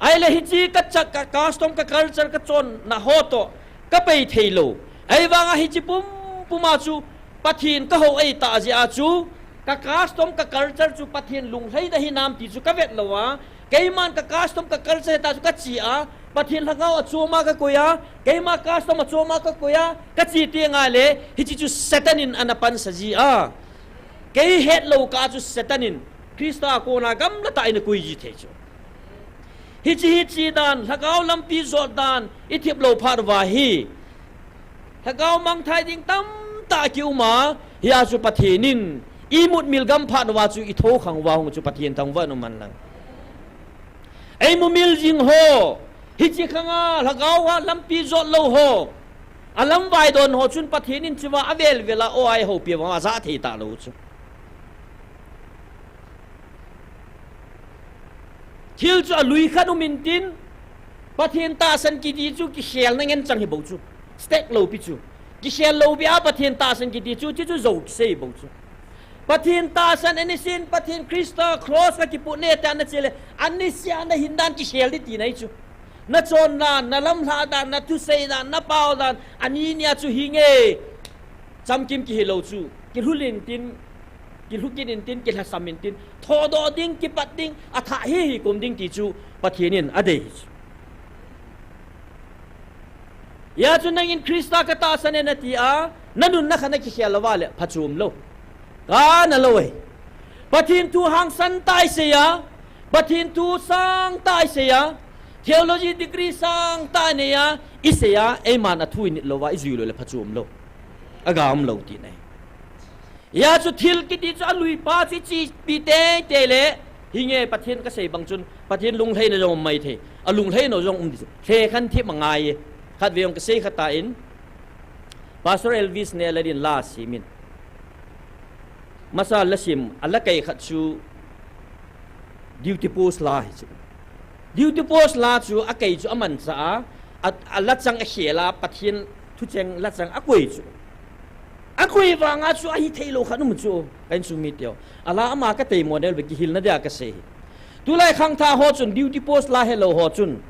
Ahile hiche ka cha, ka custom, ka culture, kachonna ho toh kapei theilou. Ahivanga hiche pumpum a chu Pathen kahou ahitah jeh a chu, ka custom, ka culture chu Pathen lunglhai ding hinam ti chu kavet lou a, keiman ka custom, ka culture hita chu kache a, Pathen lhagao achom a kakoi a, keima custom achom a kakoi a, kache teng ahile, hiche chu Satan in ana pansa ji a. Kei hetlou kah chu Satan in Christa a kona gamla tah in akoi ji thei chu. Hiche hi chedan, lhagao lampi jot dan ithip lou phat uva hi, lhagao mangthai ding tamtah kium a, hia chu Pathen in imutmil gam phat uva chu ithokhang uva hung chu Pathen thangvah in um hen lang. Eimumil jing ho, hiche khanga lhagao a lampi jot lou ho, alamvai don ho chun Pathen in chuva avel vel a o a eihoupi vang ajah thei talou chu. Thil chu alui khat um intin, Pathen tahsan kiti chu kikhelna ngen chang hi bou chu. Stake loupi chu. Kikhel loupi a Pathen tahsan kiti chu, chu chu jou kisei bou chu. Pathen tahsan anisin, Pathen Christa cross a kiput nete a nache le, anise a nahin dan kikhel ding tina ahi chu. Nachon dan, nalamlhah dan, nathusei dan, napao dan, ani nia chu hinge. Chamkim kihilou chu, kilhulin tin, kilhukit intin, kilhasam intin, thodoh ding, kipat ding, athah hi hi kum ding ti chu Pathen in adei hi chu. Hia chu nangin Christa katahsan e nati a, nanunna khat nakikhel louva le, phachom lou. Kana lou ahi. Pathen thu hangsan tah isei a, Pathen thu sangtah isei a, theology degree sangtah inei a, isei a, eiman athu init lou a, ijui lou le phachu umlou. Aga umlou tina ahi. Hijeh chun thil kiti chu aluipa chu ichepi teitei le, hinge Pathen kasei bang chun, Pathen lunglhaina jong um maithei, alunglhaina jong um ding chu. Lhekhan thim angai e. Khatvei jong kasei khat in, Pastor Elvis Nel in la asim in. Masa la sim, ala kai khat chu duty post la hi chu. Duty post la chu akei chu amanchah a, a, ala chang akhel a, Pathen thucheng la chang akoi chu. Akoi vanga chu ahithei lou khat um chu, ka insung mite ho. Ala ama katei model ve kihilna dia kasei hi. Tulai khangthah ho chun duty post la helou ho chun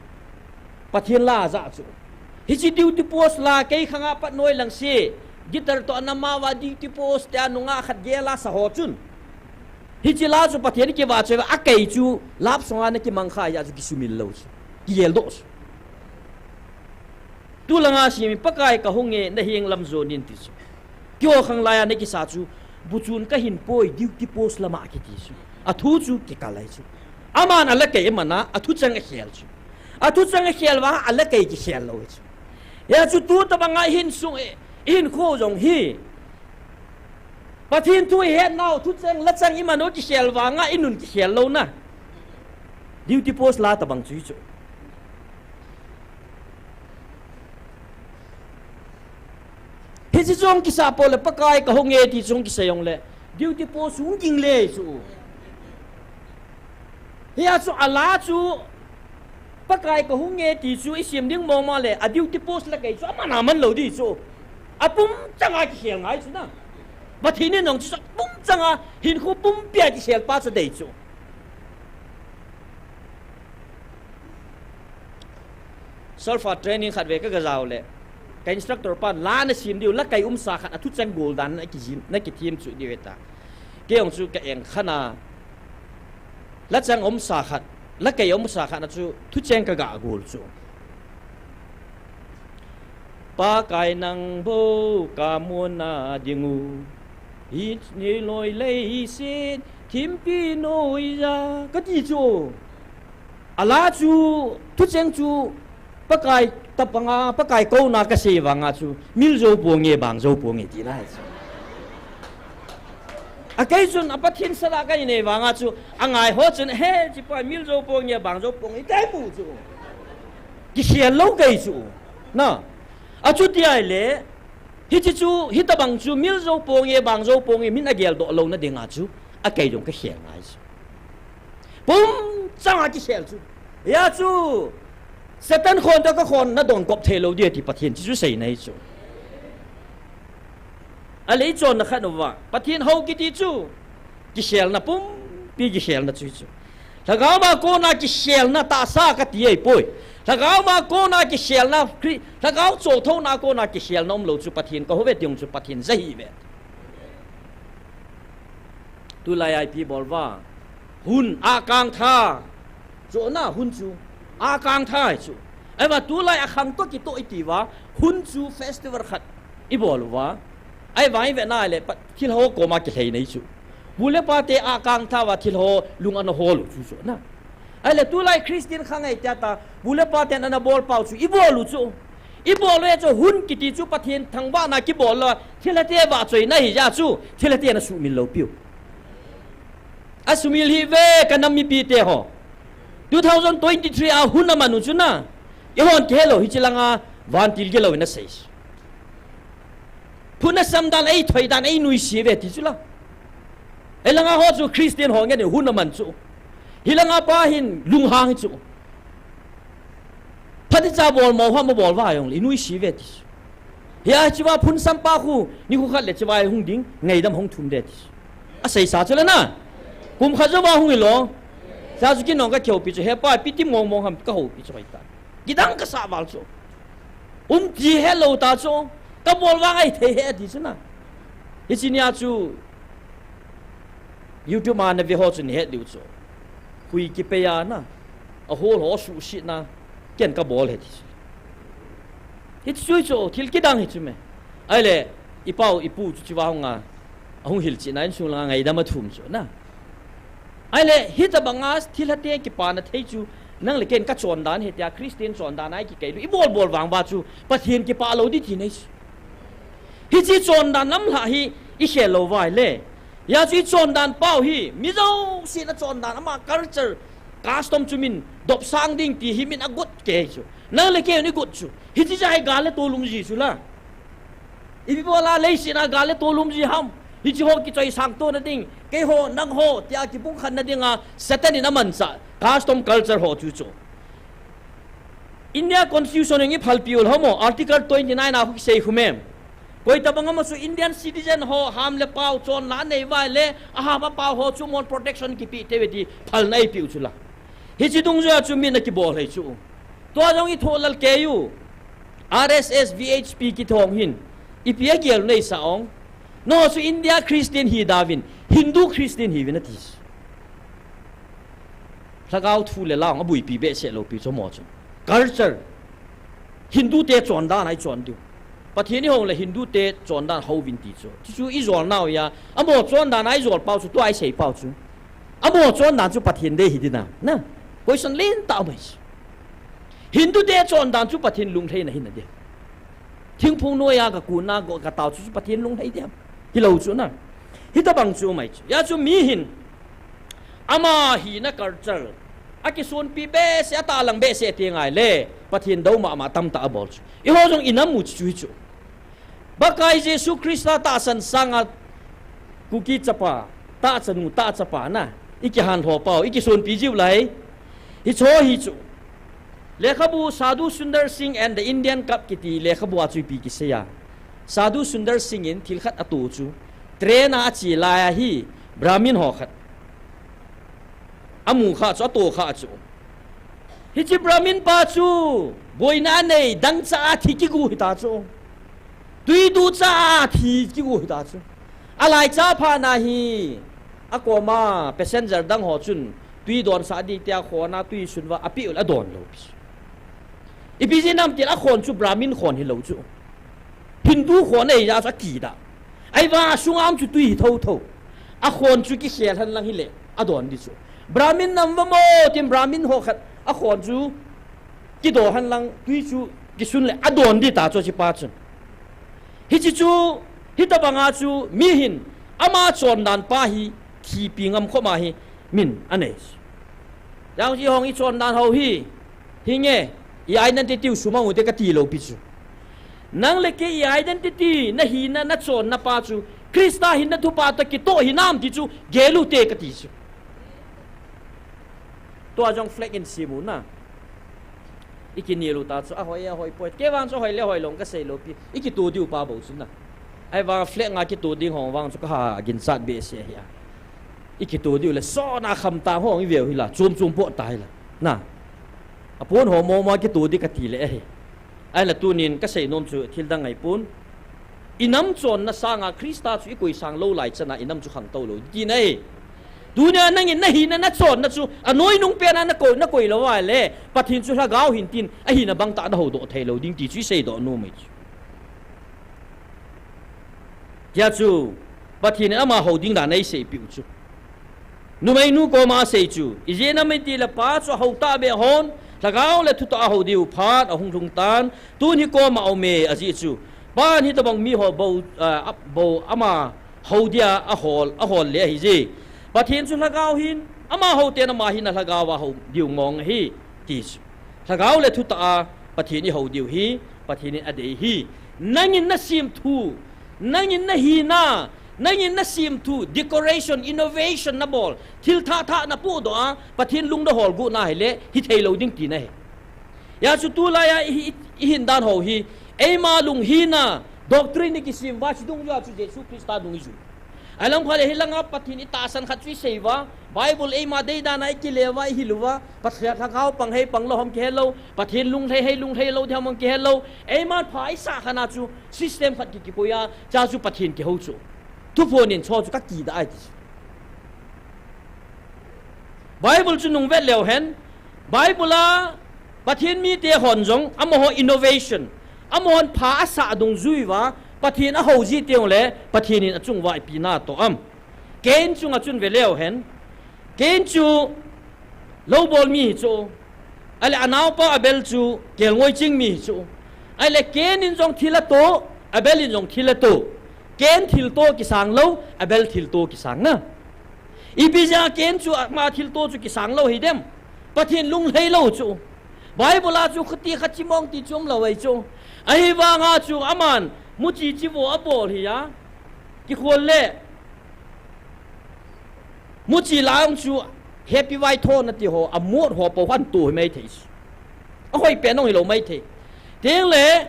Pathen la aja chu. Hiche duty post la kei khanga pat noilang se, guitar toh anama uva duty post tia nungah khat gel a sa ho chun. Hiche la chu Pathen kivahchoi uva akei chu love song a nakimang kha hijeh chun kisumil lou chu. Kigeldoh chu. Tulanga sim in Pakai kahung e naheng lam jon in ti chu. Keiho khanglai a nakisa chu, bu chun kahin poi duty post lama kiti chu. Athu chu kikal ahi chu. Aman ala kai aman a, athucheng akhel chu. Athucheng akhel vang, ala kai kikhel lou chu. Hijeh chun tu tobang a ihin sung e, ihinkho jong hi. Pathen thu ihet nau, thucheng, lachang iman u kikhel vang a, inun kikhel louna. Duty post la tobang chu hi chu. Hiche chu hung kisa poi le, Pakai kahung e ti chu hung kisa jongle, duty post hung ging le chu. Hijeh chun ala chu, Pakai kahung e ti chu isim ding mong mong le, a duty post la kai chu aman aman lou ding chu. Apum changa kikhel ngai chu na. Pathen in jong chu apum changa, hinkho pumpi a kikhel pa chu dei chu. Solfa training khatvei kaga jao le, ka instructor pan la nasim diu, la kai umsa khat a thucheng gol dan nakijin, nakithem chu diu hita. Kei jong chu ka eng khan a, lachang umsa khat, la kai umsa khat a chu thucheng kaga gol chu. Pakai nang bou kamona dingu, hi, hiloi leiset thimpi noiya, kati chu. Ala chu, thucheng chu, Pakai tapanga, Pakai kouna kasei vanga chu, miljou ponge, bangjou ponge, ti lai chu. Akei chun, a Pathen sala kahi nei vanga chu, angai ho chun, he, chipa, miljou ponge, bangjou ponge, tei mu chu. Kikhel lou kei chu. Na. Achuti ahile, hiche chu, hitobang chu, miljou ponge, bangjou ponge, min ageldoh louna dinga chu, akei jong kakhel ngai chu. Pum changa kikhel chu. Hijeh chun, Satan khon toh kakhon nadon kop thei lou ding ti Pathen chu seina ahi chu. Ahile ichonna khat uva, Pathen hou kiti chu, kikhelna pumpi kikhelna chu chu. Lhagao ma kona kikhelna tahsa kati ahipoi. Lhagao ma kona kikhelna, Khri-, Lhagao chothouna kona kikhelna umlou chu Pathen kahou ve ti jong chu Pathen ja hih ve. Tulai a ipi bol uva, hun akang tha. Chu na hun chu akang tha chu. Ahivang tulai a khang toh kitoh iti uva, hun chu festival khat ibol uva. Ahivang ive na le pa, thilha ho koma kilhei nei chu. Bu le pa te akang tha uva thilha ho lung ana hol u chu chu na. Ahile tulai Christian khang ei tia ta, bu le pa ten ana bol pau chu, ibol u chu. Ibol u e chu, hun kiti chu Pathen thangvahna kibol lou, thilha te vahchoina hijeh chu, thilha te ana sumil lou piu. Asumil hih ve ka nam mipi te ho. Two thousand twenty-three a hun aman u chu na. Ihon kihe lou, hiche langa vantil gilou in asei. Phun asam dan, eithoi dan, einuisat ve ti chu la. Hilanga ho chu Christian ho ngen in hun aman chu. Hilanga pa hin lunghang hi chu. Phatechan bol mo ham abol uva jongle, inuisat ve ti chu. Hia hiche va phun sam pa khu, nikho khat le hiche va hung ding, ngaidam hung thum de ti chu. Asei sa chu le na. Kum khat jou va hung hilou. Sa chu kinong kakihoupi chu, he pa, ipi ti mong mong ham kahoupi chu hoi ta. Kidang kasah val chu. Um ti helou ta chu, kabol vang ahithei e ti chu na. Hiche nia chu YouTube a nave ho chu nahet diu chu. Hui kipei a na, ahol ho suhsetna, ken kabol e ti chu. Hiche chu chu, thil kidang hi chu me. Ahile, ipau, ipu chu hiche va hung a, ahung hilchetna insung langa ngaidam athum chu na. Ahile, hitabanga thilha te kipana thei chu, nang le ken ka chondan hitia, Christian chondan a i kikei lou, i bol bol vang uva chu, Pathen kipah lou ding ti nei chu. Hiche chondan lamlhah hi, i khel lou uva ahile. Hijeh chun i chondan pau hi, mi jousen a chondan ama culture, custom chu min dopsang ding ti hi min agot kei chu. Nang le ken i got chu. Hiche chu hi gal le tolum ji chu la. Ipi bola leiset a gal le tolum ji ham. Hiche ho kichoisang tona ding. Keiho, nangho, tia kibung khat na dinga Satan in amanchah. Custom culture ho chu chu. India Constitution in i phalpi u le hamo, Article twenty nine a khu kisei khu mem. Koi tabang ama chu Indian citizen ho, ham le pau, chondan nei uva ahile, aham apau ho chu mon protection kipe thei uve ti phalna eipe u chu la. Hiche dungjuia chu min akibol hei chu. Tua jong i thoh lal kei u. R S S, V H P kiti ho hin. Ipi agel u nei sa ong. Nangho chu India Christian hi dauvin, Hindu Christian hiuvin ati. Lhagao thu le la hung abuipi behseh lou pi chu mo chu. Culture. Hindu te chondan a i chon diu. Pathen i hou le Hindu te chondan houvin ti chu. Chu chu i jol nau a. Amo chondan a i jol pau chu tua i sei pau chu. Amo chondan chu Pathen dei hi ding na. Na. Question lentah um ahi chu. Hindu te chondan chu Pathen lunglhaina hi na ding. Thingphung noiya ka kun a go ka tao chu, chu Pathen lunglhai ding ham. Hilou chu na. Hitabang chu um ahi chu. Hijeh chun mi hin. Ama hina culture. Akisonpi behseh, atahlang behseh teng ahile. Pathen dou mama tamtah abol chu. Eiho jong i nam u chu hi chu. Pakai Jesu Christa tahsan sanga Kuki chapa, tahchanu, tahchapa na. I kihan lho pau, i kisonpi jiu lai. Hiche hi chu. Lekhabu Sadhu Sundar Singh and the Indian Cup kiti lekhabu a chu ipi kisei a. Sadhu Sundar Singh in thil khat ato chu. Train a ache lai a hi Brahmin ho khat. Amu kha chu, ato kha chu. Hiche Brahmin pa chu, boina nei, dangchah a thi kigu hita chu. Tui duchah a thi kigu hita chu. Alaicha phat na hi, akoma passenger dang ho chun, tui donsah ding tia khona tui sun uva, apeh u le adon lou pi. Ipi jeh ham itile akhon chu Brahmin khon hilou chu. Hindu khon ahi jeh chu akidah. Ahivang asunga um chu tui hi thotho. Akhon chu kikhel henlang hile, adon ding chu. Brahmin nam uva mo, tin Brahmin ho khat, akhon chu kido henlang tui chu kisun le adon ding ta chu hiche pa chun. Hiche chu, hitabanga chu mi hin ama chondan pa hi thipi ngam khoma hi min anei. Jangji hong i chondan ho hi, hinge, i identity u sumang u te kati lou pi chu. Nang le kei i identity, na hina, na chonna pa chu, Christa hinna thupha toh kitoh hinam ti chu, gel u te kati chu. Tua jong flag in sim u na. I kinel u ta chu, ahoi, ahoi poi. Kei vang chu ahoi le hoi lou kasei lou pi. I kito diu pa bou chu na. Ahivang flag nga kito ding ho vang chu kaha ginchat behseh ahi a. I kito diu le sona khamtang ho i veu hi la. Chom chom po ta hi la. Na. Apon ho mo mo kito ding kati le ahi. Ahinla tunin kasei nom chu thil dang ahi pon. I nam chonna sanga Christa chu i koisang lou lai chana i nam chu khangtou lou ding tina ahi. Tunia nangin na hina na chonna chu anoi nung pena na koi, na koi lou ahile Pathen chu lhagao hin tin ahina bangtah na houdoh thei lou ding ti chu i seidoh nom ahi chu. Tia chu Pathen in ama hou ding dan eiseipeh u chu. Numeinu koma asei chu, ijeh inem itile pa chu ahou tahbeh hon, lhagao le thutah a hou diu phat ahung lhung tan, tun hi koma aume ajeh chu. Pan hitobang miho bou, ah, bou ama hou dia ahol, ahol le ahije. Pathen chu lhagao hin, ama hou ten ama hin alhagao a hou diu ngong ahi, ti chu. Lhagao le thutah a Pathen i hou diu hi, Pathen in adei hi. Nangin na semthu, nangin na hina, nangin na semthu, decoration, innovation na bol, thil thah thah na pohdoh a, Pathen lung na holguh na hile, hithei lou ding tina ahi. Hijeh chun tulai a i, i, i hin dan ho hi, eima lunghina, doctrine i kisem uva, chu dungjuia chu Jesu Christa dung i ju. Ahilang phat le hilanga Pathen i tahsan khat chu i sei uva, Bible eima deidan a i kile uva, i hil uva, Pathen lhagao pang hei pang lou ham kihe lou, Pathen lunglhai hei lunglhai lou ding ham kihe lou, eima pha i sah khat na chu system khat ki, kikoi a, cha chu Pathen kihou chu. Thuphon in cho chu ka kidah ahi ti chu. Bible chu nung vet leu hen, Bible a Pathen mite hon jong, amaho innovation, amahon pha asah dungjui uva, Pathen ahou ji teng le, Pathen in achung uva ipi na toh am. Cain chunga chun ve leu hen, Cain chu loubol mi hi chu. Ahile anaopa Abel chu kelngoi ching mi hi chu. Ahile Cain in jong thil ato, Abel in jong thil ato. Cain thilto kisang lou, Abel thilto kisang na. Ipi jeh a Cain chu ama thilto chu kisang lou hi dem? Pathen lunglhai lou chu. Bible a chu khuti khat chimong ti chu umlou ahi chu. Ahivanga chu aman muchi chivo abol hi a. Kikhol le. Muchi lang chu happy vai tho nati ho, amut ho po han tu hi mai thei. Ahoi pen ong hilou mai thei. Tengle,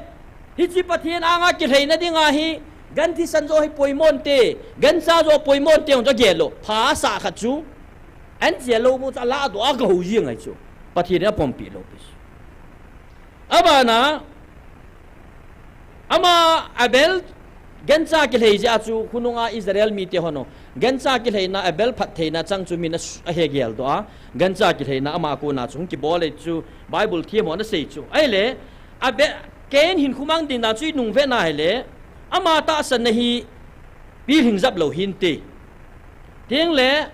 hiche Pathen anga kilheina dinga hi, gan thisan jo hi poimon te, gancha jo poimon te ong jo gel lou, pha sa khat chu. An jia lou mu cha la do a ka ho jing ahi chu. Pathen in apompi lou pi chu. Abana, ama Abel gancha kilhei jeh a chu, khonunga Israel mite hon o. Gancha kilheina Abel phattheina chang chu min a s-, ahe gel doh a. Gancha kilheina ama kona chu hung kibol e chu Bible them hon asei chu. Ahile, Abel, Cain hinkho mang ding dan chu inung vena hile, ama tahsanna hi pilhing jap lou hinte. Tengle,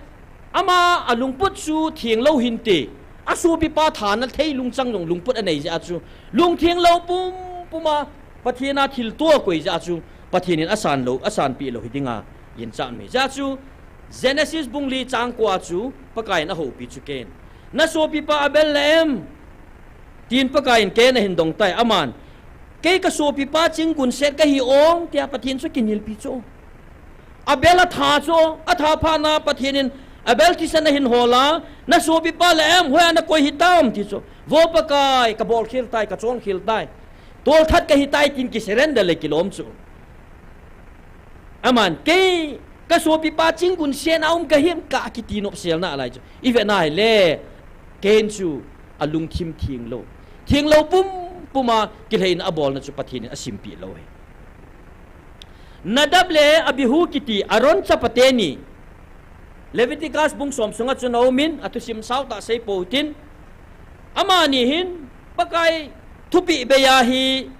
ama alungput chu theng lou hinte. Asopipa thana thei lungchang jong lungput anei jeh a chu. Lungtheng lou pumpum a Pathen a thilto akoi jeh a chu. Pathen in asan lou, asanpeh lou hi dinga ginchat um ahi. Jeh a chu Genesis bung li chang ko a chu Pakai in ahoupi chu Cain. Na sopipa Abel la em? Tin Pakai in Cain ahin dong tai. Aman, kei ka sopipa chinggun set kahi ong, tia Pathen chu kinelpi chu. Abel atha chu, atha phat na Pathen in Abel thisan ahin hol a, na sopipa la em, hoiya nakoi hitam ti chu. Vo Pakai, kabol khel tai, kachon khel tai. Tolthat kahi tai tin kisurrender le kilom chu. Aman, kei ka sopipa chinggun set a um kahim ka kiti nopselna lai chu. Ivet na hile, Cain chu alungthim theng lou. Theng lou pumpum a kilheina abolna chu Pathen in asimpeh lou ahi. Nadab le Abihu kiti Aaron chapate ni. Leviticus bung som sunga chun aumin, athusim sao tah sei pou tin. Amani hin Pakai thupeh bei a hi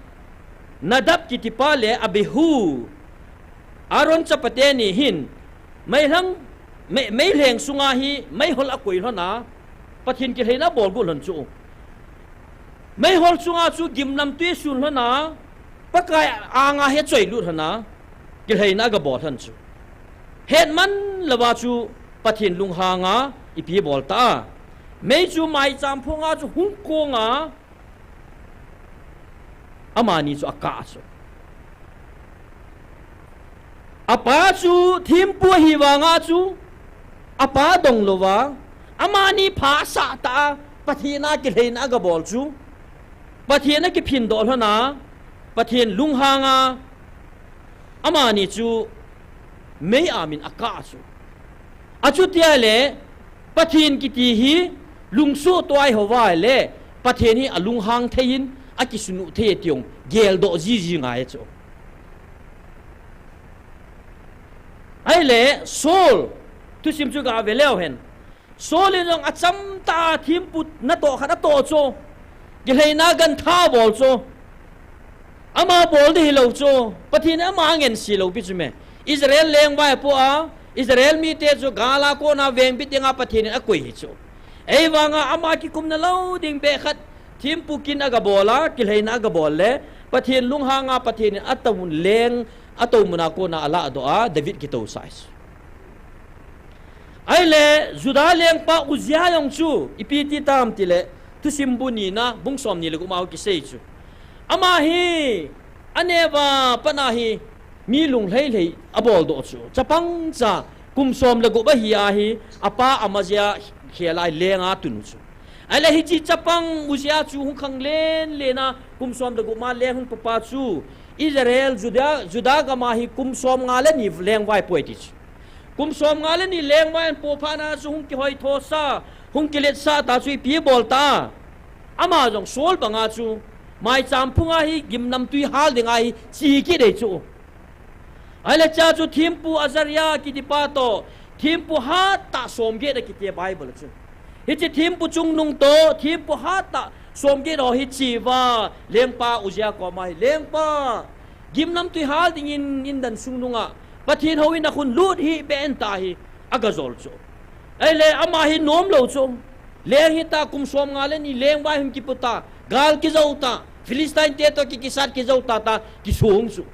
Nadab kitipa le Abihu, Aaron chapate ni hin, meilhang, mei, meilheng sunga hi meihol akoi lhon a, Pathen kilheina abol got lhon chu. Meihol chunga chu gimnamtui asun lhon a, Pakai anga hi achoilut lhon a, kilheina agabol lhon chu. Hetman louva chu Pathen lunghanga ipi abol ta a. Mei chu maicham phunga chu hung kong a, amani chu akah chu. Apa chu thempu ahi vanga chu, apa dong louva, amani pha sah tah a, Pathen a kilheina agabol chu. Pathen akiphin doh lhon a, Pathen lunghanga, amani chu mei a min akah chu. Achuti ahile, Pathen kiti hi lungsuh tuai hou va ahile, Pathen hi alunghang thei in, akisunuh thei e ti jong geldoh jiji ngai chu. Ahile, Saul, thusim chu gave leu hen. Saul in jong achamtah a thempu natoh khat atoh chu. Kilheina gantha abol chu. Ama bol ding hilou chu. Pathen in ama angense lou pi chu me. Israel lengvai apoh a, Israel mite chu gal a kona vengbit dinga Pathen in akoi hi chu. Ahivanga ama kikumna lou ding beh khat thempu kin agabol a, kilheina agabol le, Pathen lunghanga Pathen in atou leng, atou muna kona aladoh a, David kitousah chu. Ahile, Judah lengpa Uzziah jong chu, ipi ti tam tile, Thusim bu nina, bung somni le gup a kisei chu. Ama hi, aneo a pat a hi, mi lunglhai lhai abol doh chu. Chapang cha, kum som le gup ahi a hi, apa Amazia khel a hi leng a tun u chu. Ahile hiche chapang Uzziah chu hung khang len len a, kum som le gup ma leng hung pupa chu. Israel, Judah, Judah gam a hi kum som nga le ni lengvai poi ti chu. Kum som nga le ni lengvai ahin po phat na chu hung kihoi tho sa, hung kilet sa ta chu ipi bol ta. Ama jong Saul banga chu, maicham phung a hi gimnamtui hal ding a hi chi kit e chu. Ahile cha chu thempu Azariah kiti pa toh, thempu hat tah som get akiti Bible a chu. Hiche thempu chungnung toh, thempu hat tah som get ho hi chi uva, lengpa Uzziah koma hi, lengpa, gimnamtui hal dingin indan sung nunga, Pathen houin a khun lut hih beh in ta hi, aga jol chu. Ahile ama hi nom lou chu. Leng hita kum som nga le ni leng vai hung kipu ta. Gal kijou ta. Philistine te toh ki, kisat kijou ta ta. Kisung chu.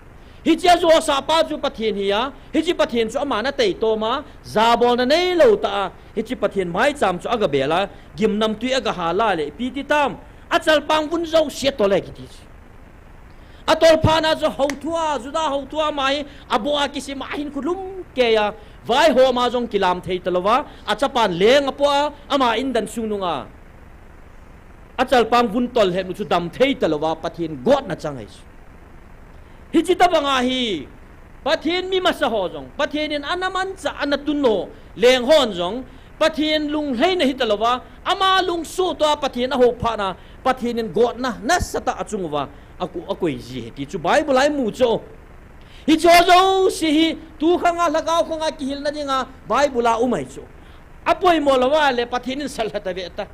Hiche a Jehoshaphat chu Pathen hi a. Hiche Pathen chu ama na tei toma. Jabolna neilou ta a. Hiche Pathen maicham chu aga bel a. Gimnamtui aga hal a le. Ipi ti tam. Achalpang vun jouse atol e kiti chu. Atol phat na chu houthua, Juda houthua ama hi, aboh a kisim a hin khulum kei a, vaihom a jong kilam thei talou a, achapan leng apoh a, ama indan sung nung a. Achalpang vun tol hepnu chu dam thei talou a, Pathen gotna chang ahi chu. Hiche tabang ahi, Pathen mi masa ho jong, Pathen in ana manchah, ana tun ho, leng hon jong, Pathen lunglhaina hi talou a, ama lungsuh toh a Pathen ahou phat na, Pathen in gotna, nasatah a achung uva, aku, akoi ji ahi ti chu Bible a imu chu. Hiche jouse hi, tu khang a, lhagao khang a kihilna dinga, Bible a um ahi chu. Apoimo lou a le, Pathen in salha ta ve ta.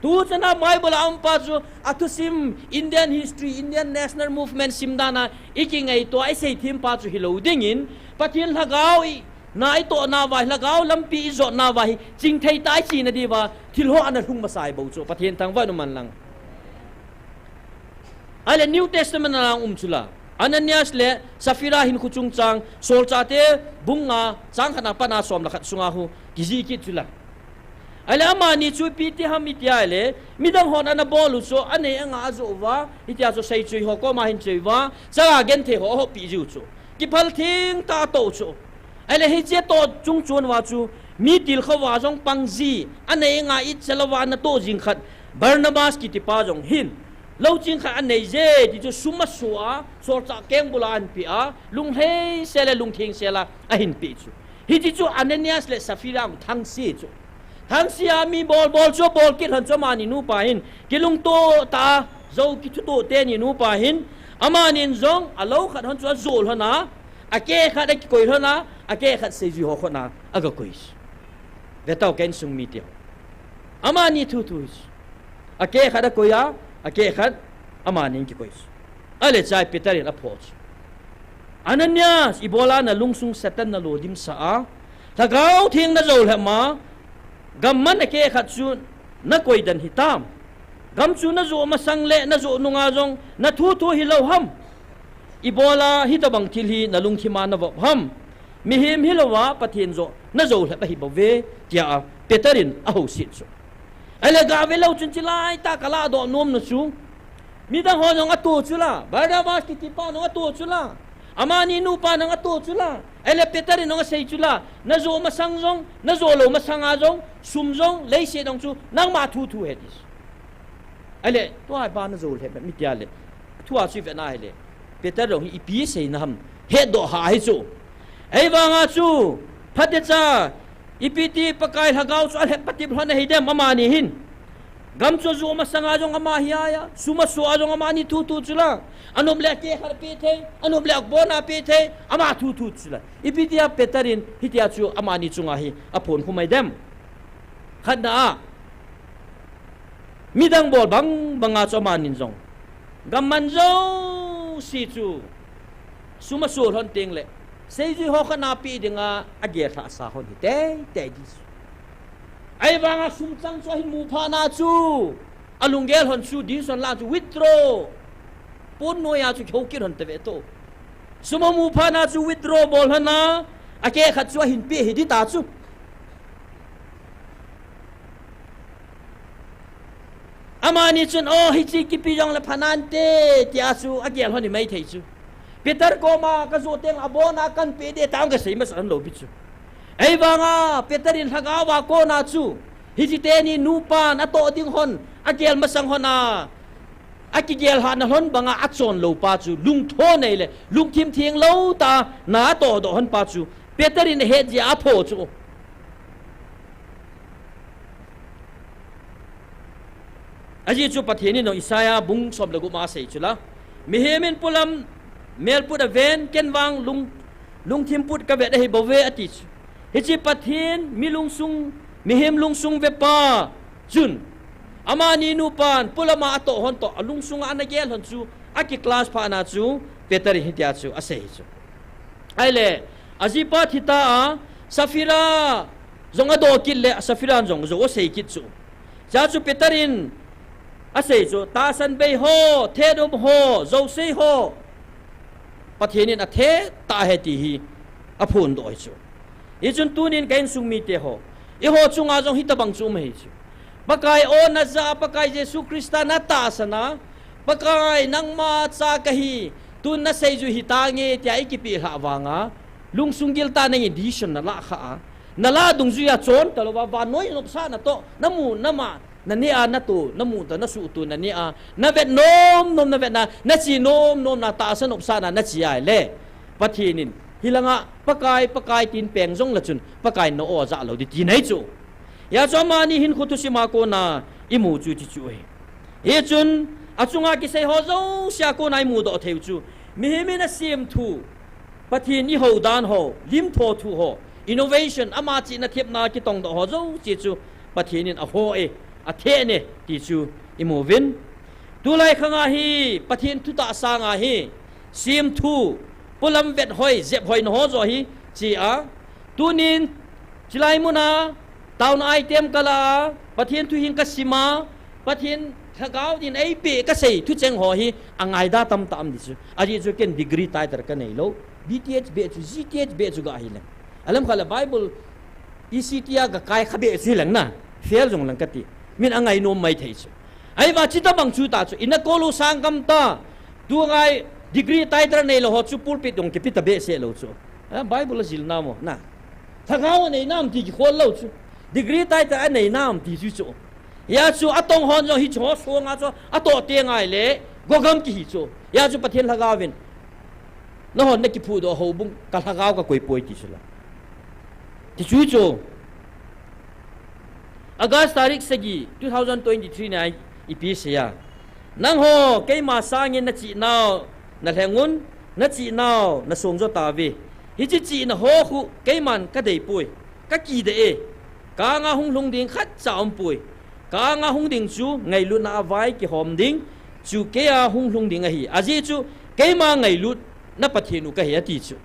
Tu chana Bible a um pa chu, athusim, Indian history, Indian national movement sim dan a, ikingaito a, isei them pa chu hilou dingin, Pathen lhagao i, na itoh nauva hi, lhagao lampi ijot nauva hi, chingthei tah a ichi na diuva, thil ho ana lhung masa ahi bou chu, Pathen thangvah in umhen lang. Ahile New Testament a lang um chu la. Ananias le Sapphira hinkho chungchang, Solchahte bung nga, chang khat na pat na som le khat sunga hu, kijih kit chu la. Ahile amani chu ipi ti ham iti ahile, midang hon ana bol u chu, anei angah ajoh uva, hitia chu seichui ho koma hin choi uva, chala genthei ho ahoppi jiu chu. Kiphal theng tah a atoh chu. Ahile hiche atoh chung chon uva chu, mi tilkhou a jong pang ji, anei angah ichalou va ana toh jing khat, Barnabas kiti pa jong hin, lou ching khat anei je, ti chu sum aso a, solchah keng bul a ahin peh a, lunglhai sel le lungtheng sel a, ahin peh chu. Hiche chu Ananias le Sapphira hung thangse chu. Thangse a mi bol bol chu abol kit lhon chu amani nupa hin, kilungto tah a, jou kithuto teni nupa hin, amanin jong alou khat lhon chu ajoh lhon a, akeh khat akikoi lhon a, akeh khat seijui ho khut na, aga koi chu. Ve tao ka insung mite ho. Amani thuthu hi chu. Akeh khat akoi a, akeh khat amanin kikoi chu. Ahile chai Peter in aphoh chu. Ananias, ibola nalungsung Satan nalo dimsa a, Lhagao Theng najou lhep ma, gamman akeh khat chu nakoi den hitam. Gam chu najoh masang le najoh nunga jong nathuthu hilou ham. Ibola hitobang thil hi nalungthim a navop ham. Mihem hilouva Pathen joh najou lhep ahi bouve, tia Peter in ahouset chu. Ahile gave lou chun chulai tah a kaladoh nom na chu. Midang ho jong ato chu la, Barnabas kiti pa jong ato chu la, amani nupa jong ato chu la, ahile Peter in jong asei chu la, najoh masang jong, najoh lou masang a jong, sum jong, leiset jong chu, nangma thuthu ahi ti chu. Ahile, tua hi ba najou lhep mi tia le, thua chu ivet na hile, Peter jong hi ipi asei na ham, hetdoh ha ahi chu. Ahivanga chu, phatecha, ipi ti Pakai Lhagao chu alhep patep lhon ahi dem amani hin. Gam chu ajoh masanga jong ama hi ahi a, sum asoh a jong amani thuthu chu la. Anop le akeh khat apeh thei, anop le abona apeh thei, ama thuthu chu la. Ipi tia Peter in, hitia chu amani chunga hi aphon khum ahi dem. Khatna a, midang bol bang banga chu amanin jong, gamman jouse chu, sum asoh lhon teng le, seijui ho khat na peh dinga, agel lhahsa lhon hi teitei di chu. Ahivanga sum chang chu ahin mu phat na chu, alunggel lhon chu, decision la chu, withdraw. Pon noiya chu kihou kit lhon tave to. Sum amu phat na chu withdraw bol lhon a, akeh khat chu ahin peh hi di ta chu. Amani chun, o, hiche kipe jong le pha nante, tia chu agel lhon hi maithei chu. Peter koma kajoh teng le abona kanpeh de, tia kasei masa lhon lou pi chu. Ahivanga Peter in Lhagao a kona chu, hiche teni nupan atoh ding lhon, agel masang lhon a, akigel lhahna lhon banga achon lou pa chu, lungthim nei le lungthim theng lou tah a na atohdoh lhon pa chu, Peter in ahet jeh a aphoh chu. Ajeh chu Pathen in jong Isaiah bung som le gup ma asei chu la. Mihem in polam melput aven, ken vang lung, lungthim put kavet ahi bouve ati chu. Hiche Pathen, mi lungsung, mihem lungsung ve pa chun, amani nupan, polama atoh lhon toh, alungsunga ana gel lhon chu, aki clash phat na chu, Peter in hitia chu asei chu. Ahile, ajipa thi ta a, Sapphira, jong adoh kit le, Sapphira in jong jou asei kit chu. Chua chu Peter in asei chu, tahsan bei ho, thet um ho, jousei ho, Pathen in athet tah ahi ti hi aphondoh ahi chu. Hichun tunin ka insung mite ho, eiho chunga jong hitobang chu um ahi chu. Pakai o, najah a Pakai Jesu Christa natahsan a, Pakai, nangma cha kahi, tun naseijui hitange, tia ikipeh lhah vanga, lungsung gil tah a nangin decision nalah khah a, nalah dungjui a chon talouva, vannoi nopsahna toh, namu, nama, naneh a, natoh, namu toh, nasuhtoh, naneh a, navet nomnom, navetna, nache nomnom, na tahsa nopsahna, nache ahile, Pathen in, hilanga, Pakai, Pakai, tin peng jongle chun, Pakai in na-o jah lou ding tina ahi chu. Hijeh chun amani hinkho thusim a kona imu chu hichu ahi. Hichun, achunga kisei ho jouse a kona imudoh theiu chu, mihem in asemthu, Pathen ihou dan ho, limtho thu ho, innovation, ama chihna thepna kitongdoh ho jouse chu, Pathen in aho e, athet e, ti chu imuvin. Tulai khanga hi, Pathen thutah sanga hi, semthu, polam vethoi, jephoina ho joh hi, che a, tunin, chulai muna, taona item kalah a, Pathen thu hin kasim a, Pathen lhagao in eipeh kasei thucheng ho hi, angaida tamtah um ding chu. Ajeh chu ken degree title kaneilou, B Th beh chu, G Th beh chu ga hileng. Alamkhat le Bible, E C T a gakai kha beh chu hileng na, fail jongleng kati. Min angainom maithei chu. Ahivang chutobang chu tah chu, ina kolou sanggam tah, tungai degree title neilou ho chu pulpit jong kipe ta behseh lou chu. A, Bible ajil nam o, na. Lhagao anei nam ti kikhol lou chu. Degree title anei nam ti chu chu. Hijeh chun atong hon jong hicheho songa chu atoh teng ahile, gogam kihi chu. Hijeh chun Pathen lhagao vin, nahon nakiphudoh houbung, kalhagao kakoi poi ti chu la. Ti chu chu. August tarik sagi, two thousand twenty-three ni a ipi asei a. Nangho, keima sangin nachehnau nalhengun, nachehnau nasong jo tauve. Hiche chihna ho khu keiman kadeipoi, kakideh e. Ka-anga hunglhung ding khatcha aumpoi. Ka-anga hung ding chu ngailutna a vai kihom ding, chu keia hunglhung ding ahi. Ajeh chu keima ngailutna Pathen u kahi ati chu.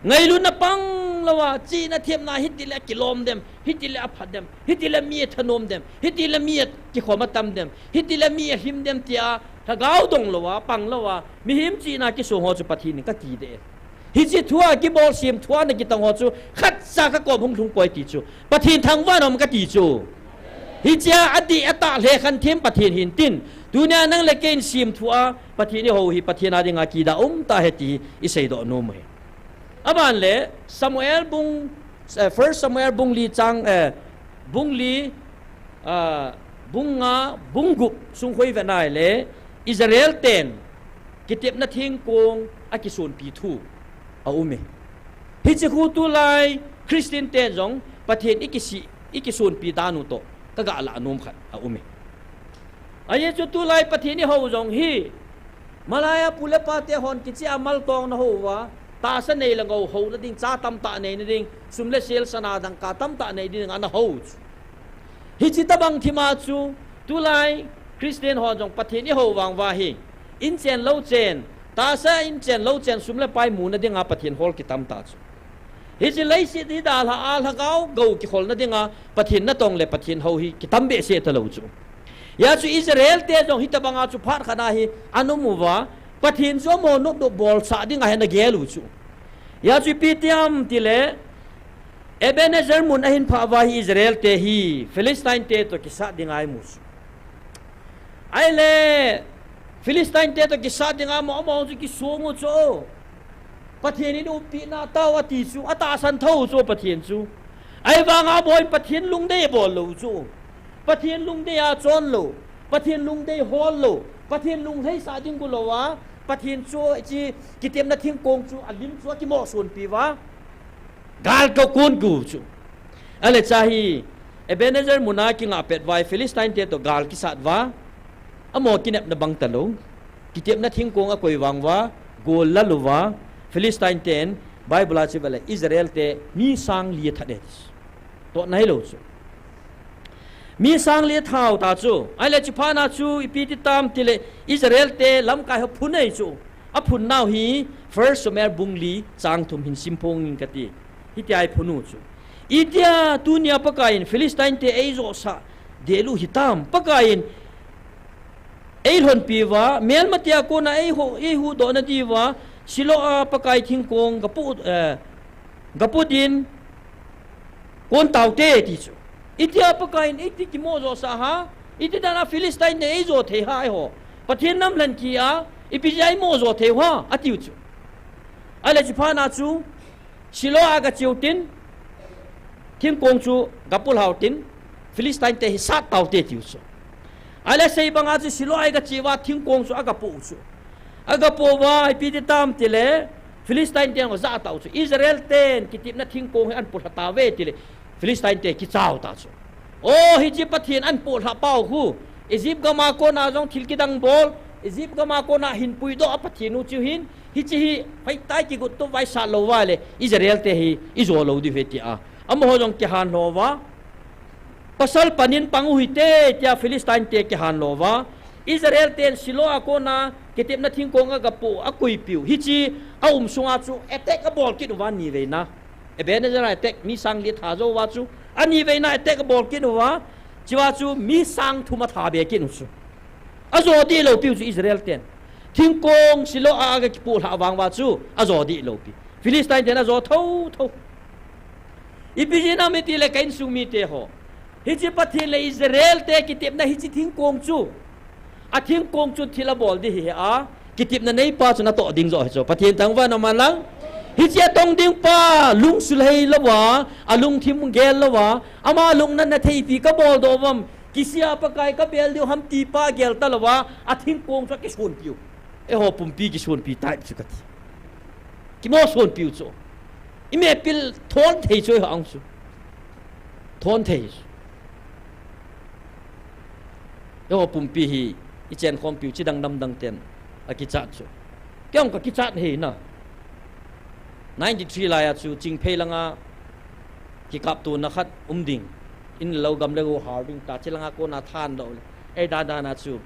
Ngailutna pang louva, chihna thepna hitile akilom dem, hitile aphat dem, hitile mi athanom dem, hitile mi akikhom atam dem, hitile mi ahlim dem tia, lhagao dong louva, pang louva, mihem chihna kisong ho chu Pathen in kakideh. Hiche thua kibol semthua nakitong ho chu, khatcha kakom hunglhung poi ti chu. Pathen thangvah in um kati chu. Hichea adih atah lhekhan them Pathen hin tin. Tunia nang le kei in semthua, Pathen ihou hi, Pathen a dinga kidah umtah ahi ti iseidoh nom u ahi. Aban le, Samuel bung, eh, First Samuel bung li chang, eh, bung li, ah, bung nga, bung gup sung khu ivet nai le, Israel ten kitepna thingkong akisonpi thu aum e. Hiche khu tulai Christian ten jong Pathen ikisih, ikisonpi dan u toh kagah lah nom khat aum e. Ajeh chu tulai Pathen ihou jong hi, malaiya pu le pa te hon kicheh a maltong nahou uva, tahsa nei le gou houna ding, cha tamtah neina ding, sum le sel sana dangka tamtah nei ding a nahou chu. Hiche tobang thima chu, tulai Christian ho jong Pathen ihou vang uva hi, inchen louchen, tahsa inchen louchen, sum le pai muna dinga Pathen hol kitam ta chu. Hiche leiset hi dalha a lhagao gou kikholna dinga Pathen natong le Pathen hou hi kitam behseh talou chu. Hijeh chun Israel te jong hitobanga chu phat khat a hi ana um uva, Pathen chu amaho nopnop bolsah dinga hi ana gel u chu. Hijeh chun ipi ti ham tile, Ebenezer mun ahin phah uva hi Israel te hi Philistine te toh kisat dinga imu chu. Ahile, Philistine te toh kisat dinga amaho, amaho chu kisong u chu. Pathen in umpina tao ati chu, atahsan thou chu Pathen chu. Ahivanga amaho in Pathen lungdei abol lou chu. Pathen lungdei a chon lou, Pathen lungdei hol lou, Pathen lunglhaisah ding gu louva, Pathen chu hiche kitepna thingkong chu alim chu akimohsonpi uva, gal kakon gu chu. Ahile cha hi, Ebenezer muna kingah pet uva hi Philistine te toh gal kisat uva, amaho kinepna bang talou, kitepna thingkong akoi vang uva, gol lal uva, Philistine ten, Bible a chu ivet le Israel te mi sang li athat e. Tohna hilou chu. Mi sang li athat u ta chu. Ahile chuphat na chu ipi ti tam tile Israel te lamkai ho phun ahi chu. Aphun nau hi First Samuel bung li chang thum hin simphong inge kati. Hitia aphun u chu. Itia tunia Pakaiyin Philistine te eijosah delu hitam. Pakaiyin eilhonpi uva, melmatia kona eiho, eihuhdoh nadiuva, Shiloh a Pakai thingkong gapu, eh, gapu din kon taute ti chu. Itia Pakaiyin iti kimo josah ham, iti dana Philistine te eijo thei ham eiho. Pathen namlhen kia, ipi jeh a imo jo thei ham, atiu chu. Ahile chuphat na chu, Shiloh a gache utin, thingkong chu gapulhau tin, Philistine te hi sat taute tiu chu. Ahile sei banga chu Shiloh a gache uva thingkong chu agapoh u chu. Agapoh uva, ipi ti tam tile, Philistine ten ajah tau chu. Israel ten kitepna thingkong hi ahin polha tauve tile, Philistine te kichau ta chu. O, hiche Pathen ahin polha pau khu. Egypt gam a kona jong thil kidang bol, Egypt gam a kona hin puidoh a Pathen u chu hin, hiche hi, hoitah a kigot to vaisat lou uva le, Israel te hi, ijo lou diu ahi tia. Amaho jong kihan lou uva. Pasal panin pang u hite, tia Philistine te kihan lou uva. Israel ten Shiloh a kona, kitepna thingkong agapoh, akoipiu. Hiche, aum sunga chu, attack abol kit uva niveina. Ebenezer a attack, mi sang li atha jou uva chu. Aniveina attack abol kit uva. Chua chu, mi sang thum atha be kit u chu. Ajo dih lou piu chu Israel ten. Thingkong Shiloh a aga kipoh lhah vang uva chu, ajo dih lou pi. Philistine ten ajo thotho. Ipi jeh ham itile ka insung mite ho. Hiche Pathen le Israel te kitepna hiche thingkong chu. Athingkong chu thil abol ding ahi a. Kitepna neipa chu natoh ding joh ahi chu. Pathen thangvah in um hen lang. Hiche atong ding pa, lungsul hei louva, alungthim gel louva, ama lungna na theipi kabol doh uvam. Kisih a Pakai kabel diu ham ti pa gel talouva, athingkong chu akisonpiu. Eiho pumpi kisonpi type chu kati. Kimo sonpiu chu. Imepil thon thei chu eiho ang chu. Thon thei chu. Eiho pumpi hi ichenkhompiu chidang namdang ten akichat chu. Kei jong kakichat ahi na. Ninety-three laiya chu Chingphei langa kikaptona khat um ding. In le lou gam le go hal ding ta, chulanga kona thandoh le. Ei dan dan a chu,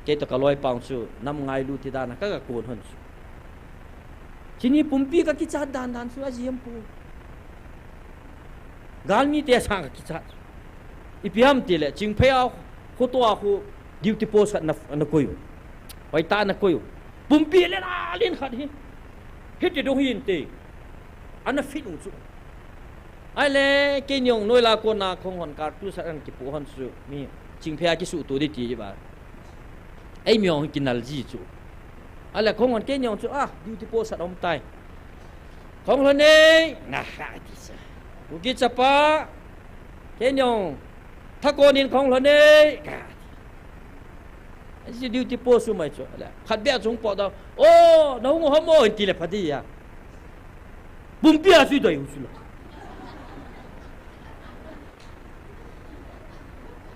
kei toh kaloipa chu, nam ngailu ti dan a, ka, kakon hon chu. Chuni pumpi kakichat dan dan chu, ajiam pu. Galmi te sang kakichat. Ipi ham tile, Chingphei a, khuto a khu, duty post khat na, nakoi u. Hoitah a nakoi u. Pumpi le na len khat hi. Hiti dong hinte. Ana fit u chu. Ahile, keini jong noila kona khonghon kartu sat an kipoh hon chu mi Chingphei a kisuhto ding ti uva. Eimi jong kinal ji chu. Ahile khonghon keini jong chu, ah, duty post sat um tai. Khonghon nei, na ha ti sa. Kuki chapa, keini jong, thakonin khonghon nei, ka. Aji duty post u mai chu, ahile, khat beh a chu hung potdoh. O, nahung u ham o, tile pha ding a. Pumpi a chu idoi u chu la.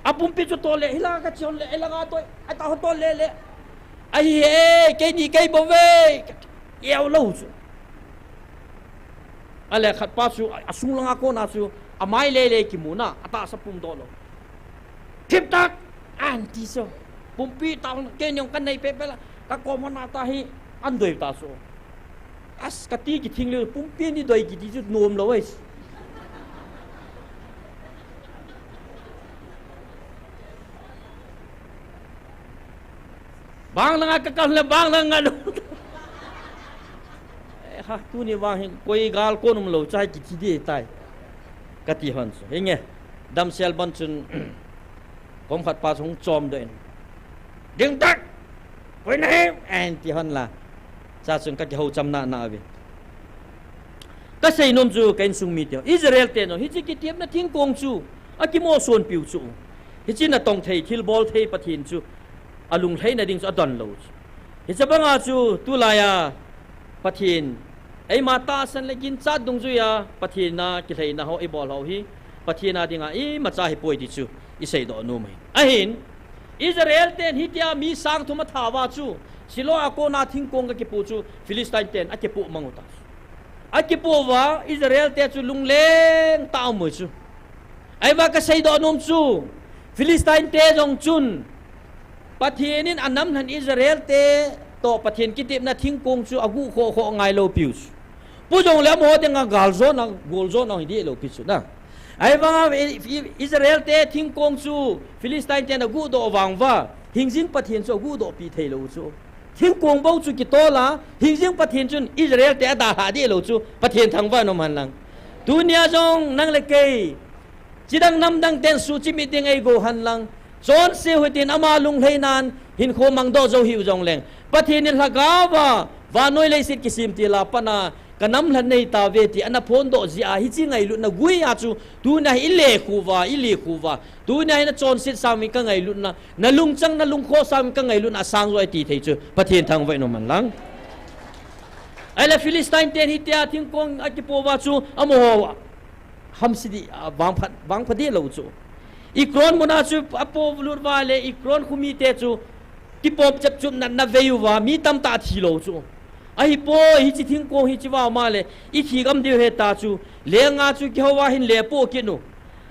Apumpi chu tol le, hilanga kache hon le, hilanga toi, ata ho tol le le. Ahi he, keini kei bou ve. Eo lou chu. Ahile khat pa chu, asung langa kona chu, amai lele kimu na, atahsa pum doh lou. Thip tak, anti chu. Pumpi tah, keini jong kanei pehpeh la, kakom hon a tah hi, an doi ta chu. As, kati kithing le, pumpi ni doi kiti chu nom lou ai. Bang langa kakal le bang langa lou. Eh, ha, tuni vang hin, koi gal kon um lou, chai kiti ding tai. Kati hon chu. Hinge, damsel bon chun, kom khat pa chu hung chom doh in. Ding tak! Koi nahi, anti hon la. Cha chun kakihou cham nana uve. Kasei nom chu ka insung mite. Israel te jong, hiche kitepna thingkong chu, akimo sonpiu chu. Hiche natong thei, thilbol thei Pathen chu, alunglhaina ding chu adon lou chu. Hiche banga chu, tulaiya, Pathen, eima tahsan le ginchat dungjuiya, Pathen a kilhaina ho ibol ho hi, Pathen a dinga imacha hipoi ti chu, iseidoh nom ahi. Ahin, Israel ten hitia mi sang thum atha uva chu, Shiloh a kona thingkong kakipoh chu, Philistine ten akipoh mang u ta. Akipoh uva, Israel te chu lungleng tah a um u chu. Ahivang kaseidoh nom chu, Philistine te jong chun, Pathen in anamlhen Israel te toh Pathen kitepna thingkong chu aguh khoh khoh ngai lou piu chu. Pu jong le amaho dinga galjona, goljona hi dih lou pi chu na. Ahivanga I-, I-, Israel te thingkong chu Philistine ten aguhdoh vang uva, hingjing Pathen chu aguhdoh pi theilou chu. Thingkong bou chu kitol a, hingjing Pathen chun Israel te adalhah deh lou chu, Pathen thangvah in um hen lang. Tunia jong nang le kei, chidang namdang ten suhchimit ding eigo hen lang. Chonse u hitin ama lunglhainan hinkho mangdoh jou hiu jongleng, Pathen in lhagao a, vannoi leiset kisem til a pat a, kanam lhan nei tauve ti ana phondoh jeh a, hiche ngailutna gui a chu, tunia hi ilekhu uva, ilekhu uva. Tunia hi nachonset sangin kangailutna, nalungchang, nalungkhoh sangin kangailutna asang joh e ti thei chu, Pathen thangvah in um hen lang. Ahile Philistine ten hitia thingkong akipo uva chu, amaho hamse ding, a, vangpha, vangpha deh lou chu. Ekron muna chu apo lut uva le, Ekron khomite chu tipom chetchut natna vei uva, mi tamtah thi lou chu. Ahipoi, hiche thingkong hiche vang ma le, ithi gam diu ahi ta chu, lenga chu kihou a hin lepoh kit u.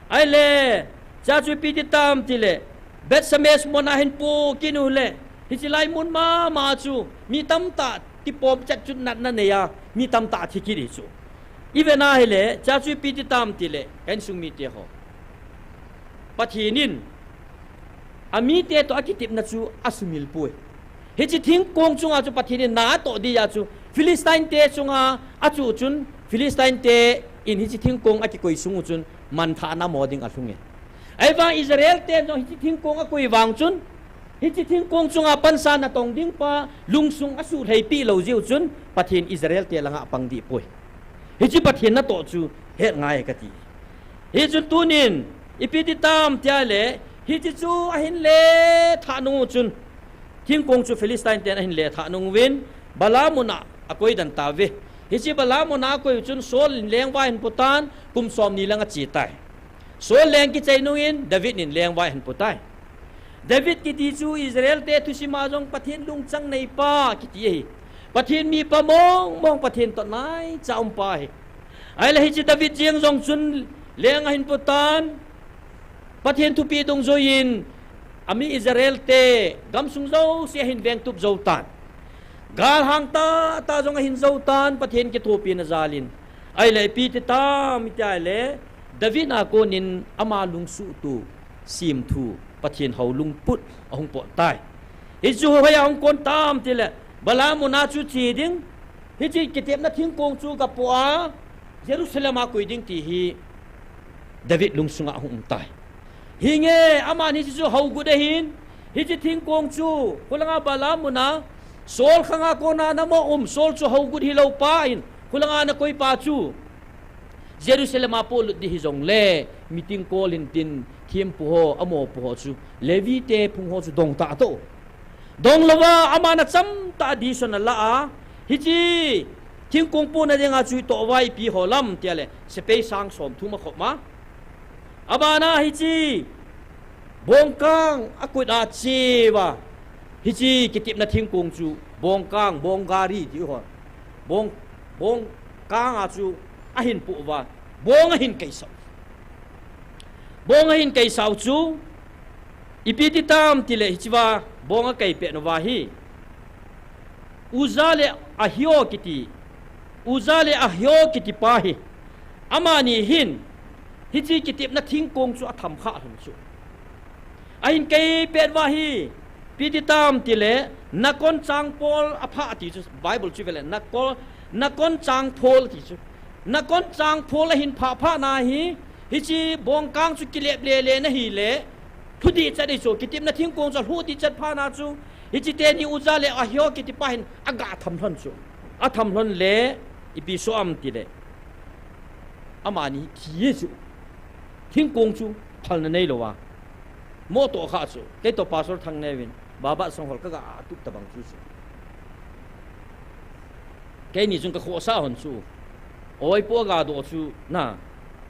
Ahile, chea chu ipi ti tam tile, Beth Semes muna hin po kit u le, hiche lai mun mama chu, mi tamtah tipom chetchut natna nei a, mi tamtah thi kit hi chu. Ivet na hile, chea chu ipi ti tam tile, ka insung mite ho, Pathen in amite toh akitepna chu asumil poi. Hiche thingkong chunga chu Pathen in na atoh ding a chu, Philistine te chunga achuh chun, Philistine te in hiche thingkong akikoi sung u chun manthahna mo ding alhung e. Ahivang Israel ten jong hiche thingkong akoi vang chun, hiche thingkong chunga pansa natong ding pa lungsung asuhlhei peh lou jeh u chun, Pathen Israel te langa apang deh poi. Hiche Pathen natoh chu het ngai kati. Hichun tunin ipi ti tam tia le, hiche chu ahin lethah nung u chun, thingkong chu Philistine ten ahin lethah nung uvin, Bala muna akoi den tauve. Hiche Bala muna akoi u chun Saul in leng uva ahin pu tan, kum somni lang ache tai. Saul leng kichai nungin David in leng uva ahin pu tai. David kiti chu Israel te thusim a jong Pathen lungchang nei pa kiti ahi. Pathen mipa mong mong, Pathen toh naicha um pa ahi. Ahile hiche David jeng jong chun leng ahin pu tan, Pathen thupeh dungjuiyin, ami Israel te gamsung jouse ahin vengtup jou tan. Galhang tahtah jong ahin jou tan, Pathen kithopina jalin. Ahile ipi ti tam tia le, David a konin ama lungsuhtu, semthu, Pathen hou lungput ahung pot tai. Hichu hoiya hung kon tam tile, Bala muna chu che ding, hiche kitepna thingkong chu gapoh a, Jerusalem a koi ding ti hi David lungsunga ahung um tai. Hinge, aman hiche chu hougut ahin, hiche thingkong chu, khulanga Bala muna, Saul khanga kona namo um, Saul chu hougut hilou pa in, khulanga nakoi pa chu, Jerusalem a polut ding hijongle, meeting call intin, thempu ho, amopu ho chu, Levi te phung ho chu dong tah to. Dong louva, aman achamtah a decision ala a, hiche thingkong pona dinga chu itoh uva ipi ho lam tia le, sepai sang somthum akhop ma. Abana hiche bongkang akut a che uva, hiche kitepna thingkong chu bongkang, bonggari ti ho, bong, bongkang a chu ahin poh uva, bong ahin kaisau. Bong ahin kaisau chu ipi ti tam tile, hichea bong akai pet uva hi Uza le Ahio kiti, Uza le Ahio kiti pa hi, amani hin hiche kitepna thingkong chu atham khah lhon chu. Ahin kai pet uva hi, ipi ti tam tile, nakon changpol aphah ti chu, Bible chu vele, nakon, nakon changpol ti chu. Nakon changpol ahin phah phat na hi, hiche bongkang chu kilep lele na hile, lhu ding chat ahi chu, kitepna thingkong chu lhu ding chat phat na chu, hiche teni Uza le Ahio kiti pa hin aga tham lhon chu. Atham lhon le, ipi soh am tile, amani khi e chu. Thingkong chu phalna nei louva, moh toh kha chu. Kei toh Pastor Thangneo in, Baba Songhol kaga tup tabang chu chu. Keini chun kakhohsah lhon chu. Oi, po aga doh chu na,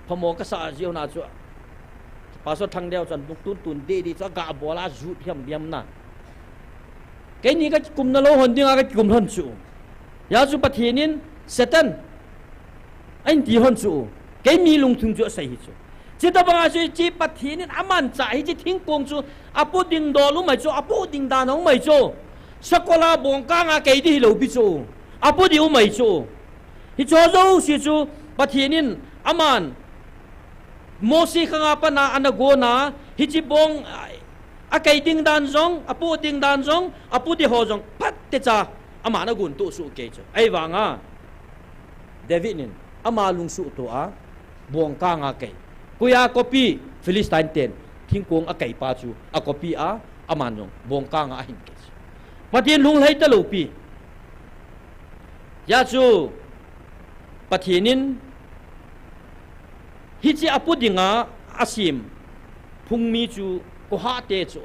phamo kasah jeh na chu, Pastor Thangneo chun buk tun tun deh deh chu aga bol a jut hiam hiam na. Keini kakikumna lou lhon dinga kakikum lhon chu. Hia chu Pathen in Satan ahin ti lhon chu. Kei mi lungthim chu asei hi chu. Chuti banga chu hiche Pathen in amanchah hiche thingkong chu apoh ding dol um ahi chu, apoh ding dan um ahi chu. Sakol a bongkang a kai ding hilou pi chu. Apoh ding um ahi chu. Hiche jouse chu Pathen in aman Mosi khanga pana ana gonna, hiche bong, a, akai ding dan jong, apoh ding dan jong, apoh ding ho jong, phatecha, aman agon toh soh kei chu. Ahivanga, David in, ama lungsuhtoh a, bong kanga kai. Koiya copy, Philistine ten, thingkong akai pa chu, acopy a, aman jong, bong kanga ahin kai chu. Pathen lung lhai talou pi. Hijeh chun, Pathen in, hiche apoh dinga asem phung mi chu Kohath te chu.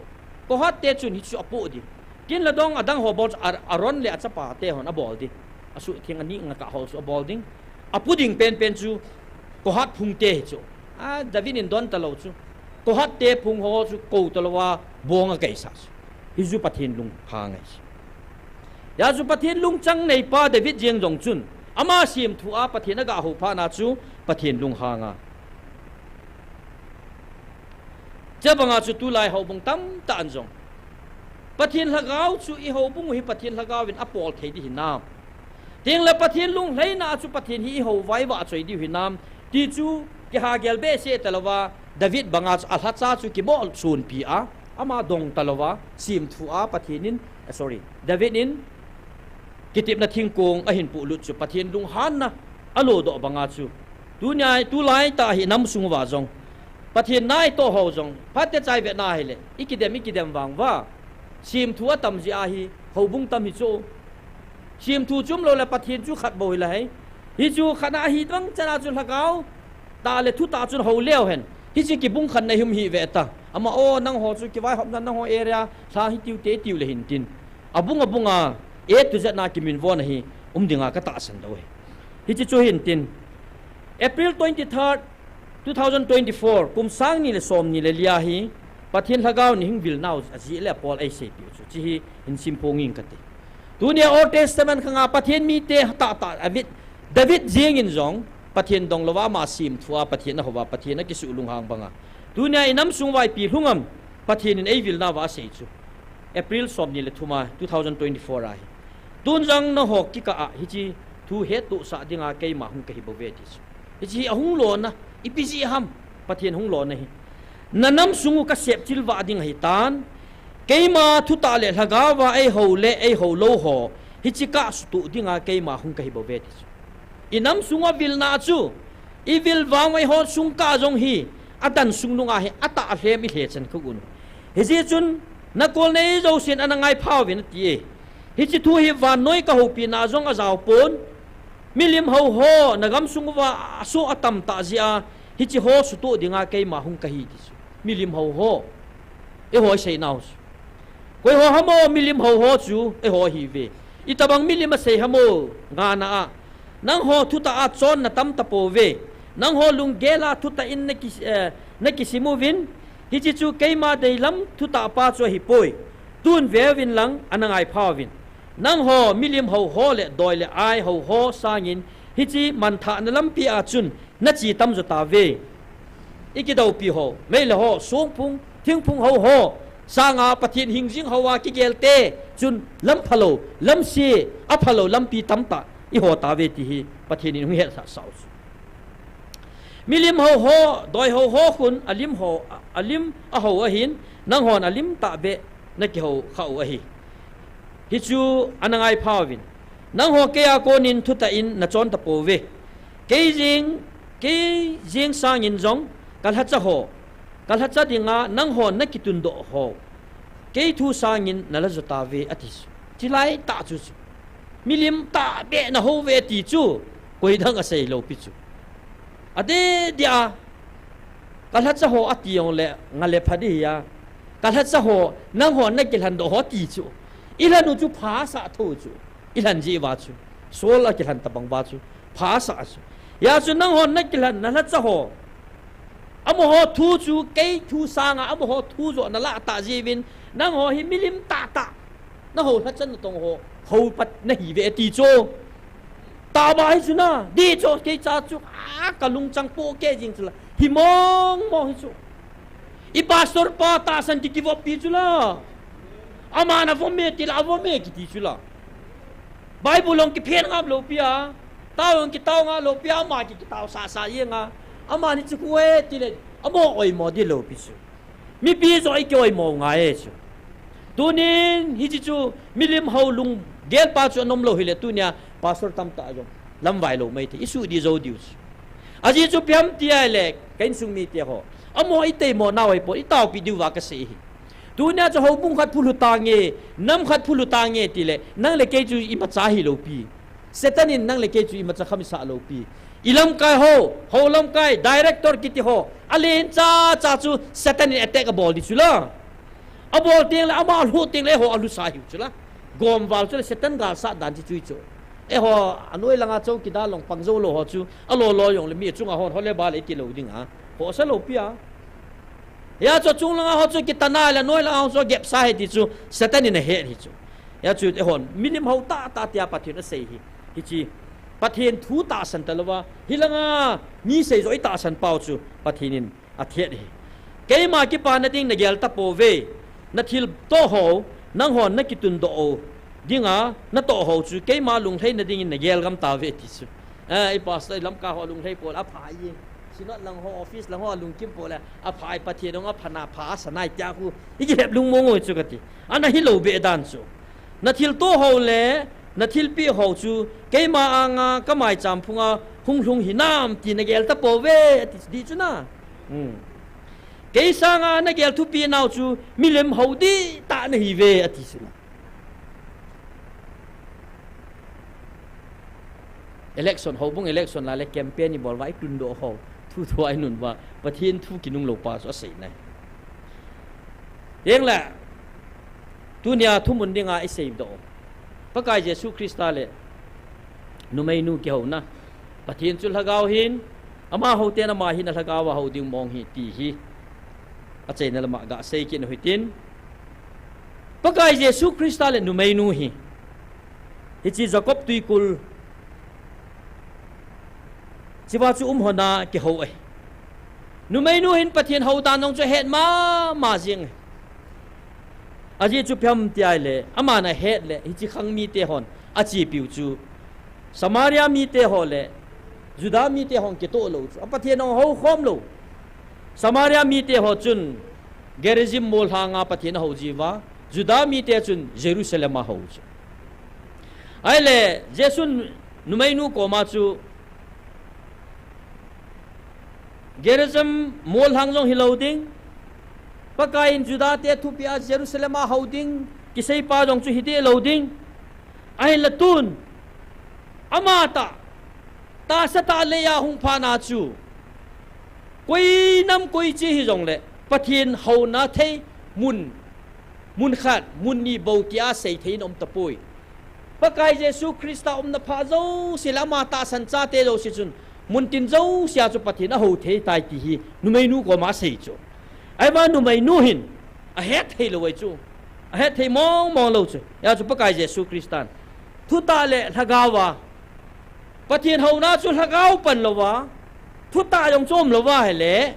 Kohath te chun hichu apoh ding. Ken le dong adang ho bol chu Ar-, Aaron le achapa te hon abol ding. Asuhtheng ani ngaka ho chu abol ding. Apoh ding penpen chu Kohath phung te hi chu. A, David in don talou chu. Kohath te phung ho chu kou talouva bong akai sah chu. Hichu Pathen lung hang ahi. Hijeh chun Pathen lungchang neipa David jeng jong chun, ama semthu a Pathen aga hou phat na chu Pathen lung hang a. Chubanga chu tulai houbung tamtah in jong, Pathen lhagao chu i houbung u hi Pathen lhagao in apol thei ding hinam? Tengle Pathen lung lhaina chu Pathen hi i houva i vahchoi diu hinam? Ti chu kiha gel behseh talouva, David banga chu alhacha chu kibol sunpi a, ama dong talouva, semthu a Pathen in, eh, sorry, David in kitepna thingkong ahin pohlut chu Pathen lunghanna alodoh banga chu. Tunia, tulai tah hi inamsung uva jong, Pathen natoh ho jong, phatecha i vet na hile, i kidem, i kidem vang uva, semthu atam jeh a hi, houbung tam hi chu. Semthu chu umlou le Pathen chu khat bou hila hei. Hichu khat na ahi vang chan a chu lhagao tah le thutah chun hou leu hen. Hiche kibung khat na hi um hih ve ta. Ama o, nangho chu kivaihopna, nangho area lha hitiu te tiu le hin tin. Abung abunga, A to Z na kiminvo na hi um dinga katahsan lou ahi. Hiche chu hin tin. April twenty-third, two thousand twenty-four, kum sang ni le som ni le li a hi, Pathen lhagao in hung vil nau ajeh le apol eiseipeh u chu. Hiche hi hin simphong ing kati. Tunia Old Testament khanga Pathen mite tahtah David, David jeng in jong, Pathen dong louva ama semthu a Pathen ahouva, Pathen akisuh lunghang banga. Tunia inamsung uva ipi lhung am, Pathen in eivil nauva asei chu. April som ni le thum a, two thousand twenty-four a hi. Tun jong nangho kikah a, hiche thu hettohsah dinga keima hung kahi bouve ti chu. Hiche hi ahung lona, ipi jeh ham, Pathen hung lona hi. Nanamsung u kasepchil vah ding ahitan, keima thutah le lhagao va eihou le eihou lou ho, hiche kah sutoh dinga keima hung kahi bouve ti chu. Inamsung a vilna chu, ivil vang uva eiho sung kah jong hi, adan sung nunga hi, atah lhem ilhe chan kha un. Hijeh chun, nakol nei jousen ana ngaipha uvin ati e. Hiche thu hi vannoi kahoupina jong ajao pon. Milim hou ho, nagamsung uva asoh atam tah jeh a, hiche ho sutoh dinga keima hung kahi ti chu. Milim hou ho. Eiho isei nau chu. Koi ho ham o, milim hou ho chu, eiho ahiuve. Itobang milim asei ham o, ngana a. Nangho thutah a chonna tam tapouve. Nangho lunggel a thutah in naki, eh, nakisim uvin. Hiche chu keima deilam thutah pa chu ahipoi. Tun veuvin lang, ana ngaipha uvin. Nangho milim hou ho le doi le ai hou ho sangin, hiche manthahna lampi a chun nache tamjo tauve. Ikidoupi ho, meilhei ho, songphung, thingphung hou ho sanga Pathen hingjing hou a kigel te chun lam phalou, lam se, aphalou lampi tamtah iho tauve ti hi Pathen in hung hetsah sah u chu. Milim hou ho, doi hou ho khun alim ho, alim ahou ahin, nanghon alim tahbeh nakihou khah u ahi. Hichu ana ngaipha uvin. Nangho keiya konin thutah in nachon tapouve. Kei jeng, kei jeng sangin jong kalhacha ho, kalhacha dinga nanghon nakitundoh ho, kei thu sangin nalajo tauve ati chu. Chulai tah chu chu. Milim tahbeh nahouve ti chu, koidang asei lou pi chu. Adeh deh a, kalhacha ho ati jongle, nga le pha ding hi a. Kalhacha ho, nanghon nakilhan doh ho ti chu. Ilhan u chu phasah tho chu. Ilhan jeh uva chu. Saul akilhan tobang uva chu. Phasah chu. Hijeh chun nanghon nakilhan nalhacha ho. Amaho thu chu kei thu sanga amaho thu joh nalah tah jeh uvin. Nangho hi milim tahtah. Nahou lhachan natong ho. Hou pat nahiuve ti chu. Tahbeh hi chu na. Dih chu kei cha chu. A kalungchang pohkeh jing chu la. Hi mong mong hi chu. I pastor pa tahsan kikivop pi chu la. Aman avop me ti la, avop me kiti chu la. Bible jong kiphen ngap lou pi a. Tao jong kitao ngap lou pi a, ama ki kitao sasa jeng a. Amani chu khu e tile, amaho oimo di lou pi chu. Mipi joh i kioimo ngai e chu. Tunin hichi chu milim hou lunggel pa chu anom lou hile tunia pastor tamtah jong lamvai lou mai thei, i suh di jou diu chu. Ajeh chu ipi ham tia le, ka insung mite ho, amaho i teimo nau ahi pon, i taopi diu va ka sei hi. Tunia chu houbung khat phulhu tange, nam khat phulhu tange tile, nang le kei chu imacha hilou pi. Satan in nang le kei chu imacha kham isah lou pi. I lamkai ho, hou lamkai, director kiti ho, alen chacha chu Satan in attack abol di chu la. Abol teng le, ama alhu teng le, eiho alhusa hiu chu la. Gomval chu le, Satan galsat dan chu chu chu. Eiho, anoi langa chowkidar long pang jou lou ho chu, alolo jong le mi chunga hon, hole ba le i ti lou ding a. Hosa lou pi a. Hia chu chung langa ho chu kitan a le, noi langa ho chu gepsa hi ti chu, Satan in ahet hi chu. Hia chu eihon milim hou tahtah tia Pathen asei hi. Hichi Pathen thu tahsan talouva, hilanga mi sei joh i tahsan pau chu Pathen in athet hi. Keima kipana ding nagel tapouve. Na thilto ho, nanghon nakitundoh u dinga natoh ho chu keima lunglheina dingin nagel gam tauve ti chu. Eh, i pastor, i lamkai ho lunglhei pole apha e. Synod lang ho, office lang ho alungkim pole apha e, Pathen dong aphana pha asanai tia khu i kilhep lungmong u chu kati. Ana hilou beh dan chu. Na thilto ho le na thilpeh ho chu keima anga ka maicham phunga hung lhung hinam ti nagel tapouve ati di chu na. Hmm. Kei sanga nagel thupeh nau chu milim hou dihtah nahiuve ati chu na. Election, houbung election la le campaign i bol uva i tundoh ho, thu thu a i nun uva, Pathen thu kinung lou pa chu asei nai. Heng le, tunia thumun dinga i seidoh u, Pakai Jesu Christa le numeinu kihouna, Pathen chu lhagao ahin, amaho ten ama hin alhagao a hou ding mong hi ti hi achaina lama gasei kit u hitin, Pakai Jesu Christa le numeinu hi, hichi Jacob tuikul chiva chu um hon a kihou ahi. Numeinu hin Pathen hou dan jong chu ahet mama jing ahi. Ajeh chu ipi ham tia le, aman ahet le hichi khang mite hon achepiu chu Samaria mite ho le Juda mite hon kitoh lou chu, a Pathen hon houkhom lou. Samaria mite ho chun Gerizim mol lhanga Pathen ahou jiuva, Juda mite chun Jerusalem a hou chu. Ahile Jesun numeinu koma chu, Gerizim mol lhang jong hilou ding, Pakai in Juda te thupeh a Jerusalem a hou ding kisei pa jong chu hideh lou ding. Ahinla tun, amatah, tahsa tah leiya hung phat na chu, koi nam koi che hijongle Pathen houna thei mun, mun khat, mun ni bou tia sei thei in aum tapoi. Pakai Jesu Christa umna phat jouse le ama tahsan chate jouse chun, muntin jousea chu Pathen ahou thei tai ti hi numeinu koma asei chu. Ahivang numeinu hin ahet thei lou ahi chu. Ahet thei mong mong lou chu. Hia chu Pakai Jesu Christan thutah le lhagao a, Pathen houna chu lhagao pan louva, thutah jong chu um louva ahile,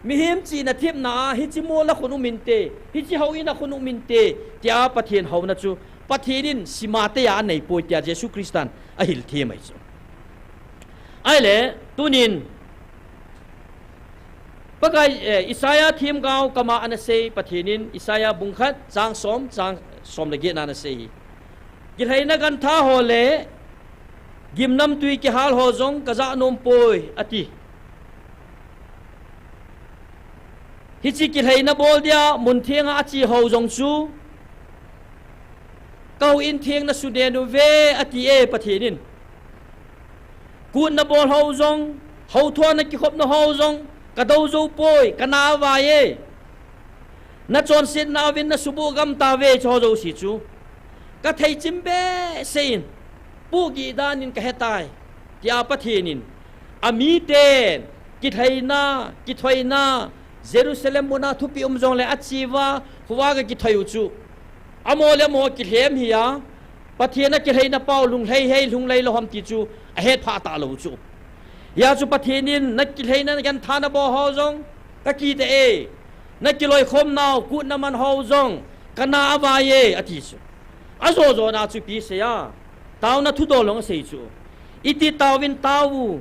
mihem chihna thepna a hichi mol a khun um inte, hichi houin a khun um inte tia Pathen houna chu Pathen in sima teiya aneipoi tia Jesu Christan ahil them ahi chu. Ahile tunin Pakai, eh, Isaiah themgao kama ana sei Pathen in, Isaiah bung khat chang som, chang som le get na ana sei hi. Kilhaina gantha ho le gimnamtui kihal ho jong kajah nom poi ati. Hichi kilhaina bol dia mun thenga ache ho jong chu kahouin theng nasunen uve ati e Pathen in. Kut nabol ho jong, houthua nakikhopna ho jong kadou jou poi, kana avai e. Nachonsetna uvin nasuboh gam tauve, chuho jouse chu katheichim behseh in, pohgih danin kahetai, tia Pathen in amiten kilhaina, kithoina, Jerusalem muna thupeh um jongle acheuva, khovah a kakithoi u chu, amaho le amaho kilhem hi a, Pathen a kilhaina pau lunglhai hei, lunglhai lou ham ti chu ahetphah talou chu. Hia chu Pathen in nakilhaina gantha nabol ho jong kakitah e, nakiloikhomnau kut naman ho jong kana avai e ati chu. Ajo jona chu ipi asei a, taona thudol jong asei chu. Iti taovin tao u,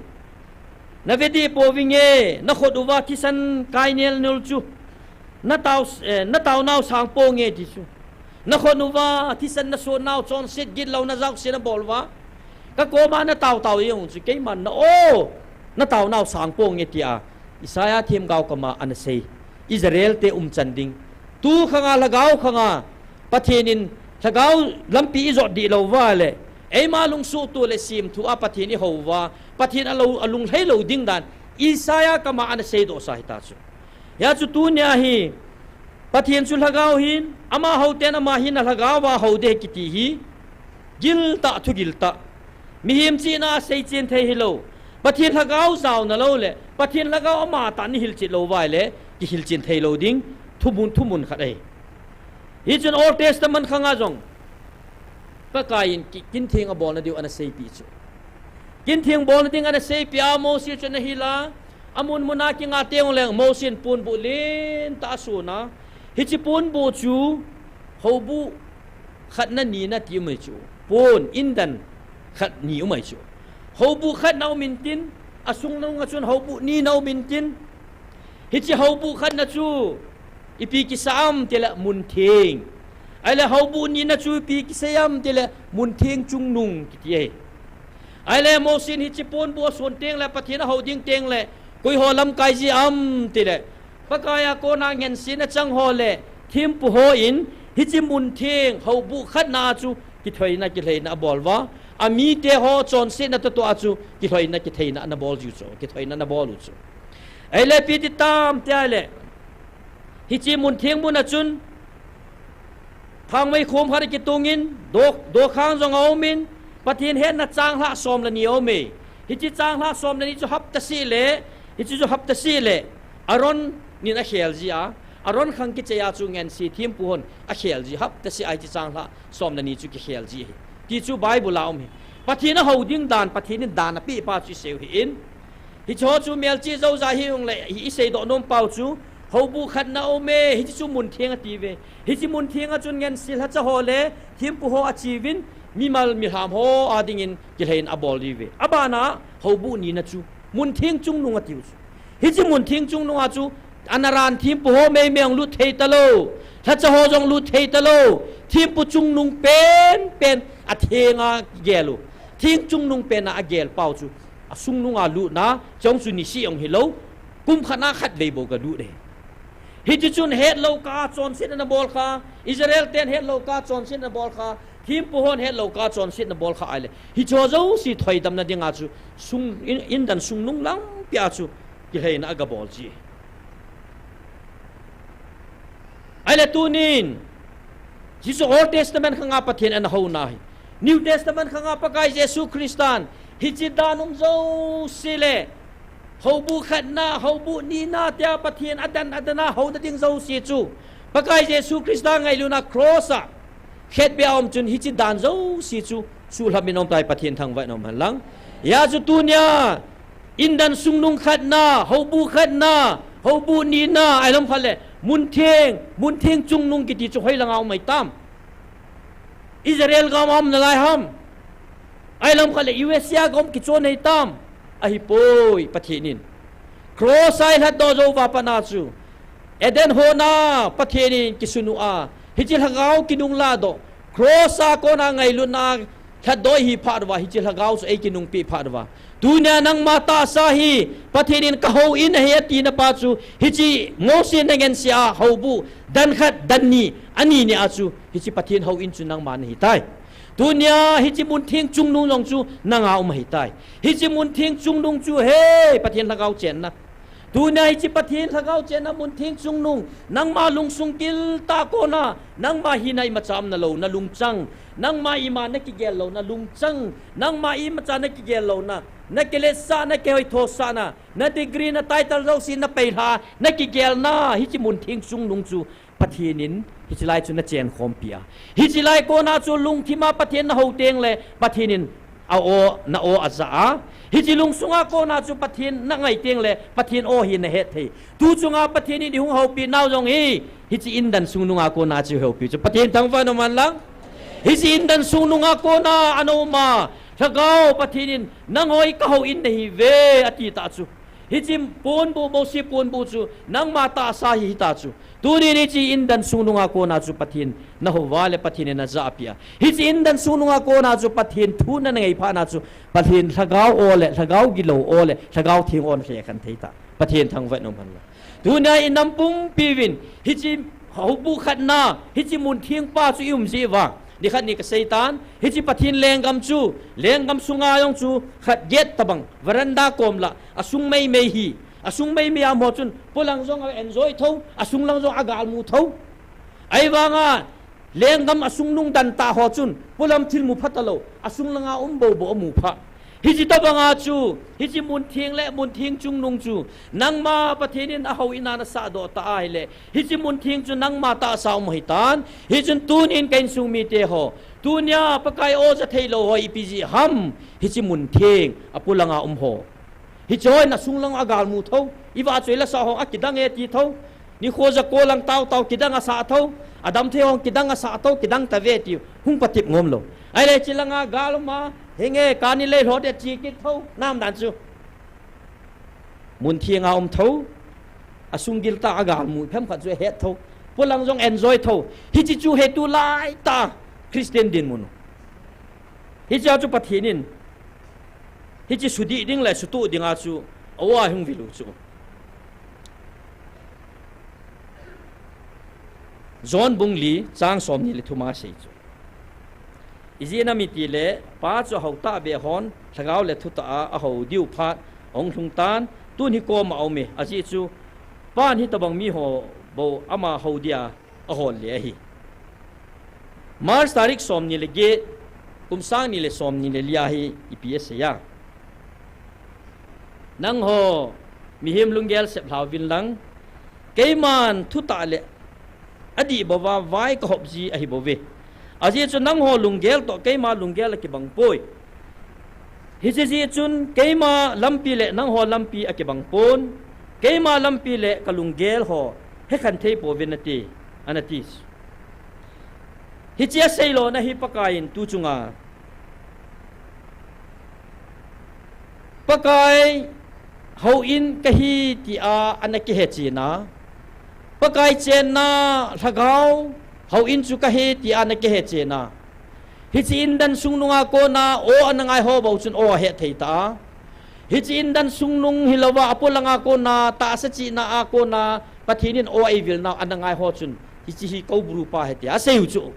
Na ve deh pouvinge, na khut uva thisan kainel nul chu. Na tao, eh, na taonau sang ponge ti chu. Na khut uva thisan na sonnau chonset gitlou na jaosen na bol uva. Ka koma na tao tao jeng u chu keiman na o, na taonau sang ponge tia Isaiah themgao kama ana sei. Israel te umchan ding. Tu khanga lhagao khanga Pathen in lhagao lampi i jot dih lou uva le, eima lungsuhtoh le semthu a Pathen i hou uva, Pathen a lo, a lunglhai lou ding dan Isaiah kama ana seidoh sa hita chu. Hia chu tunia hi Pathen chu lhagao ahin, ama hou ten ama hin a lhagao a hou ding kiti hi giltah, thu giltah. Mihem chihna a seichen thei hilou. Pathen lhagao jaona lou le Pathen lhagao ama tah in i hilchet lou uva le, kihilchen thei lou ding thumun, thumun khat ahi. Hichun Old Testament khanga jong Pakai in ki, kintheng a bolna diu ana seipeh chu. Kintheng bolna ding ana seipeh a Mose chu ana hil a, amun mun a kinga teng uleng Mose in ponbuh lentah a son a. Hiche ponbuh chu houbuh khatna nina ti um ahi chu. Pon, indan khat ni um ahi chu. Houbuh khatna um intin, asungnung a chun houbuh nina um intin, hiche houbuh khatna chu ipi kisei am tile muntheng. Ahile houbuh nina chu ipi kisei am tile muntheng chungnung kiti ahi. Ahile Mose in hiche ponbuh ason teng le Pathen a hou ding teng le, koi ho lamkai ji am tile, Pakai a kona ngensetna chang ho le thempu hon hiche muntheng houbuh khatna a chu kithoina, kilheina abol uva. Amite ho chonsetna toh toh a chu kilhoina, kitheina ana bol jiu chu, kithoina ana bol u chu. Ahile ipi ti tam tile, hiche muntheng mun a chun thangmei khom khat akitungin, do, dokhang jong aumin, Pathen hetna changlhah som le ni aume. Hiche changlhah som le ni chu hapta seh le, hiche chu hapta seh le Aaron in akhel ji a, Aaron khang kichai a chu ngense thempu hon akhel ji, hapta seh a hiche changlhah som le ni chu kikhel ji ahi. Ti chu Bible a um ahi. Pathen a hou ding dan, Pathen in dan apeh pa chu isei u ahin. Hiche ho chu melchih jouse hi ung le, hi iseidoh nom pau chu, houbuh khatna aume, hiche chu muntheng ati uve. Hiche muntheng a chun ngense lhacha ho le thempu ho ache uvin, mimal milham ho a dingin kilheina abol diu ve. Abana houbuh nina chu muntheng chungnung atiu chu. Hiche muntheng chungnung a chu ana ran thempu ho meimei jong lut thei talou, lhacha ho jong lut thei talou, thempu chungnung penpen a theng a gel u. Theng chungnung pen a agel pau chu asungnung a lutna, chong chu niseh jong hilou, kum khat na khatvei bou galut e. Hiti chun hetlou kah a chonset ana bol kha, Israel ten hetlou kah a chonset ana bol kha, thempu hon hetlou kah a chonset ana bol kha ahile, hiche ho jouse thoidamna dinga chu sung, in, indan sungnung lampi a chu kilheina agabol ji. Ahile tunin, hiche Old Testament khanga Pathen ana houna hi, New Testament khanga Pakai Jesu Christan hiche dan um jouse le, houbuh khatna, houbuh nina tia Pathen adan, adan a houna ding jouse chu, Pakai Jesu Christa ngailutna cross a khetbeh a um chun hiche dan jouse chu suhlhap in aum tai, Pathen thangvah in aum hen lang. Hia chu tunia, indan sungnung khatna, houbuh khatna, houbuh nina, ahilou khat le, muntheng, muntheng chungnung kiti chu hoilanga um ahitam? Israel gam a um nalai ham? Ahilou khat le, U S A gam kichon ahitam? Ahipoi, Pathen in cross a eilhatdoh jou uva pat a chu, Eden hon a Pathen in kisun u a, hiche lhagao kinung lahdoh, cross a kona ngailutna lhatdoh ihi phat uva, hiche lhagao chu eikinungpeh phat uva, tunia nangma tahsa hi Pathen in kahou in ahi atina pa chu, hiche Mose in angense a houbuh dan khat, dan ni, ani ni a chu, hiche Pathen hou in chu nangma nahitai. Tunia hiche muntheng chungnung jong chu nanga um ahitai. Hiche muntheng chungnung chu, he, Pathen lhagao chenna. Tunia hiche Pathen lhagao chenna muntheng chungnung, nangma lungsung giltah kona, nangma hina imacha umna lou, nalungchang, nangma ima nakigel louna lungchang, nangma imacha nakigel louna, nakiletsahna, nakihoithosahna, na degree, na title jouse napeilha, nakigelna, hiche muntheng chungnung chu Pathen in hiche lai chu nachenkhompi a, hiche lai kona chu lungthim a Pathen nahou teng le Pathen in a-o, na-o aja a, hiche lungsunga kona chu Pathen nangai teng le Pathen o hi nahet thei. Tu chunga Pathen in ihung houpinau jong hi, hiche indan sungnunga kona chu ihoupi chu Pathen thangvah in aum hen lang. Hiche indan sungnunga kona ana um a, Lhagao Pathen in, "Nangho hi kahou in nahiuve," ati ta chu. Hiche ponbuh, Mosi ponbuh chu, nangma tahsa hi hita chu. Tunin hiche indan sungnunga kona chu Pathen nahou uva le Pathen in najahpeh a. Hiche indan sungnunga kona chu Pathen thu nangai phat na chu, Pathen lhagao o le, lhagao gilou o le, lhagao theng o nalhekhen thei ta. Pathen thangvah in umhen lang. Tunia inam pumpi uvin, hiche houbuh khatna, hiche mun thengpa chu ium jeh uva. Nikhat ni kaseitan, hiche Pathen lenggam chu, lenggam sunga jong chu, khat gate tabang, veranda kom lah, asung meimei hi, asung meimei a um ho chun, polang jong a enjoy tho, asung lang jong agalmu tho. Ahivanga, lenggam asung nung dantah ho chun, polam thil mu pha talou, asung langa um bou bou amu pha. Hiche tabanga chu, hiche mun theng le mun theng chungnung chu, nangma Pathen in ahou in a nasahdoh ta ahile, hiche mun theng chu nangma tahsa um ahitan, hichun tunin ka insung mite ho, tunia Pakai o ja theilou ho ipi jeh ham, hiche mun theng, apolanga um ho. Hiche ho in asung lang agalmu tho, ivahchoi lasah ho akidang e ti tho, nikho jako lang taotao kidang asah tho, adam thei ho kidang asah tho, kidang tave ti, hung patep ngom lou. Ahile hiche langa gal um a, henge, kani lei lhot e ti kit tho, nam dan chu. Mun thenga um tho, asung gil tah a agalmu, phem khat chu ahet tho, polang jong enjoy tho. Hiche chu hetu laitah Christian dinmun u. Hichea chu Pathen in, hiche sudih ding le sutoh dinga chu, aoa hung vil u chu. John bung li, chang somni le thum a sei chu. Ijeh inem itile, Pa chu ahou tahbeh hon, lhagao le thutah a ahou diu phat, ahung lhung tan, tun hi koma aume, ajeh chu, Pan hitobang miho bou ama hou dia ahol le ahi. March tarik somni le get, kum sang ni le somni le li a hi ipi asei a. Nangho, mihem lunggel sep lhauvin lang, keiman thutah le adih bouva vai kahop ji ahi bouve. Ajeh chu nangho lunggel toh keima lunggel akibang poi. Hiche jeh chun keima lampi le nangho lampi akibang pon, keima lampi le kalunggel ho hekhen thei pouvin nate, anati. Hiche asei lona hi Pakai in tu chunga, Pakai houin kahi tia ana kihe chena, Pakai chenna lhagao houin chu kahi tia ana kihe chena. Hiche indan sungnunga kona o ana ngai ho bou chun o ahe thei ta. Hiche indan sungnung hilouva apolanga kona tahsa chihna a kona Pathen in o eivilna ana ngai ho chun hiche hi kou bru pa ahi tia asei u chu.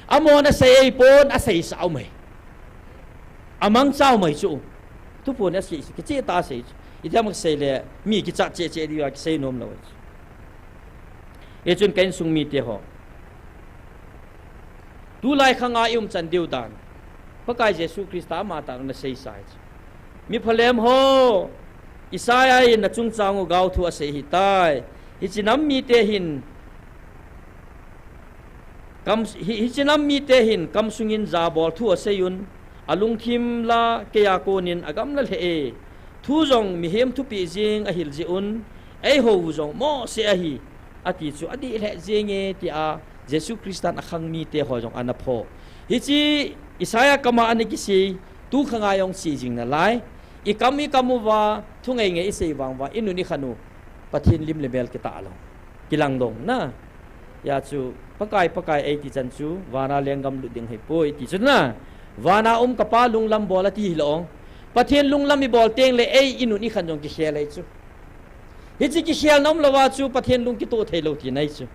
Amahon asei eipon, aseisah u mai. Amangcha u mai chu. Thuphon asei chu, kicheh tah a asei chu. Itiham kasei le, mi kichat cheh cheh diuva kisei nom lou chu. Hichun ka insung mite ho, tulai khanga i umchan diu dan, Pakai Jesu Christa amatah in ana seisa ahi chu. Mi phalem ho, Isaiah in nachungchang u gaothu asei ahitai. Hiche nam mite hin, kam, hi, hiche nam mite hin kamsungin jabol thu aseiyun, alungthim la keiya konin agamla lheh e. Thu jong mihem thupeh jeng ahil jeh un, eihou u jong mohseh ahi, ati chu adih lheh jenge, tia Jesu Christan akhang mite ho jong ana pho. Hiche Isaiah kama ana kisei, tu khanga jong sei jing nalai. I kam i kam uva, thungai ngai isei vang uva, i nun i khan u, Pathen lim le mel kitah lou, kilang lou na. Hijeh chun, Pakai, Pakai eiti chan chu, vana lenggam lut ding ahipoi, ti chu na. Vana um ka Pa lunglam bol ati hilou. Pathen lunglam i bol teng le ei i nun i khan jong kikhel ahi chu. Hiche kikhelna umlouva chu Pathen lung kitoh thei lou tina ahi chu.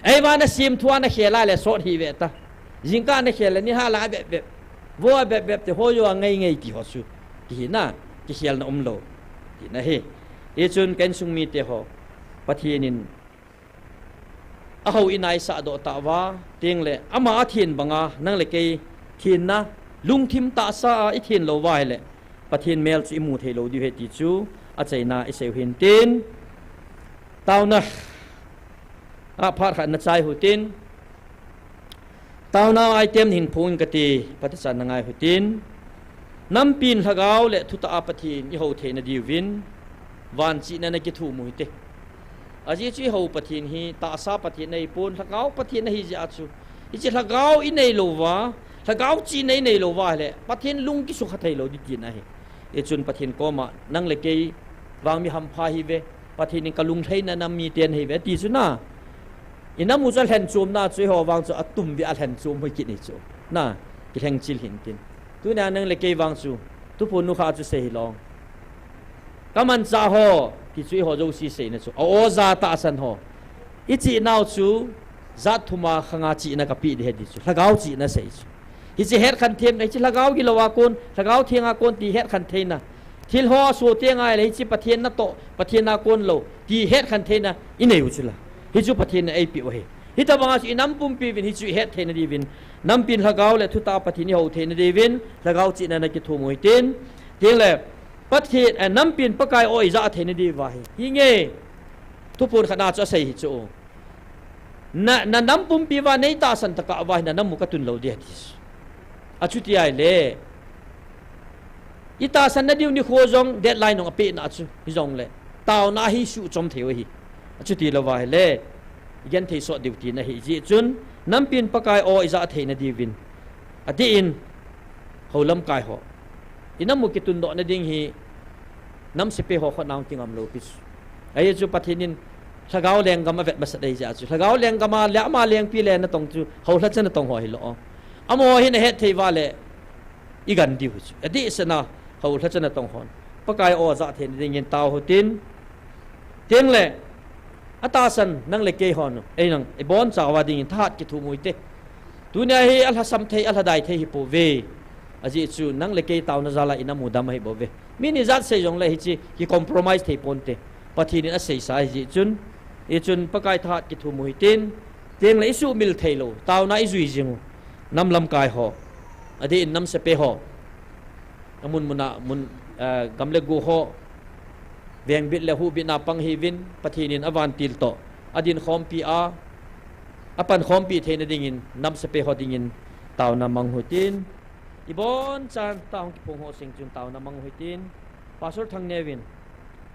Ei vana semthu a nakhel a le sot hih ve ta. Jingkah nakhel le nilhah la a bep bep, vo a bep bep te, hoijo a ngai ngai ti ho chu. Kihi na, kikhelna umlou tina ahi. Hichun ka insung mite ho, Pathen in ahou in a i sahdoh tah uva, teng le ama athen banga, nang le kei thenna, lungthim tahsa a i thenlou uva ahile, Pathen mel chu i mu thei lou diu ahi ti chu, achaina i seiu hintin. Taona, a phat khat na chai u hitin. Taona item hin phong in kati, phatechan na ngai u hitin. Nampin lhagao le thutah a Pathen i hou theina diuvin, van chihna na kithum u hite. Ajeh chu i hou Pathen hi, tahsa Pathen ahipon, lhagao Pathen ahi jeh a chu, Hiche lhagao inei louva, lhagao chihna inei louva ahile, Pathen lung kisukha thei lou ding tina ahi. Hichun Pathen koma, nang le kei vang mi hampha ihiuve, Pathen in kalung lheina nam miten ihiuve, ti chu na. Inam u chu alhenchomna chu eiho vang chu atum vei alhenchom hoi kit ahi chu. Na, kilhengchil hih in tin. Tunia nang le kei vang chu, Thuphon nu kha chu sei hilou. Kamanchah ho, ti chu eiho jouse seina chu. A-o ja tahsan ho. Ichih nau chu, jat thuma khanga chihna kapeh ding ahi ti chu. Lhagao chihna sei chu. Hiche hetkhen themna, hiche lhagao gilou a kon, lhagao theng a kon ti hetkhen theina. Thil ho aso teng ahile, hiche Pathen natoh, Pathen a kon lou, ti hetkhen theina, inei u chu la. Hichu Pathen in eipeh u ahi. Hitobang a chu inam pumpi uvin, hichu ihet theina diuvin. Nampin lhagao le thutah a Pathen ihou theina diuvin, lhagao chihna nakithum u hitin. Tengle, Pathen, eh, nampin Pakai o ija theina diuva hi. Hinge, Thuphon khat na chu asei hi chu. Na, na nam pumpi uva nei tahsan tokah uva hi na nam u katun lou ding ahi ti. Achuti ahile. Itahsan nadiu nikho jong deadline jong apeh na chu. Hijongle. Taona hi suhchom thei u ahi. Achuti louva ahile. Igenthei sot diu tina ahi jeh chun. Nampin Pakai o ija theina diuvin. Adeh in. Hou lamkai ho. Inam u kitundoh na ding hi. Nam sepai ho khut nang kingam lou pi chu. Ahi chu Pathen in lhagao lenggam avet masat ahi jeh chu. Lhagao lenggam a le ama lengpi le natong chu. Hou lhacha natong ho hilou. Amaho hin ahet thei uva le igan diu chu. Adeh sena hou lhacha natong hon. Pakai o ja theina dingin tao u hitin. Tengle, atahsan nang le kei hon. Ei nang, ibonchauva dingin thahat kithum u hite. Tunia hi alhasam thei, alhadai thei hipouve. Ajeh chu nang le kei taona jal a inam u dam ahi bouve. Mi ni ijat sei jongle hiche, hi compromise thei ponte. Pathen in aseisa ahi jeh chun. Hichun Pakai thahat kithum u hitin. Tengle isuhmil thei lou. Taona ijui jing u. Nam lamkai ho. Adeh in nam sepai ho. Amun mun a, mun, eh, gam le go ho. Vengbit le hubit na pang hiuvin, Pathen in avantil toh. Adin khompi a, apan khompi theina dingin, nam sepai ho dingin, taona mang u hitin. Ibonchan tahung kiphong ho sing chun taona mang u hitin. Pastor Thangneo in,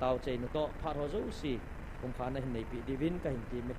tao cheina toh, phat ho jouse, kum khat na hin neipi diuvin kahin temme.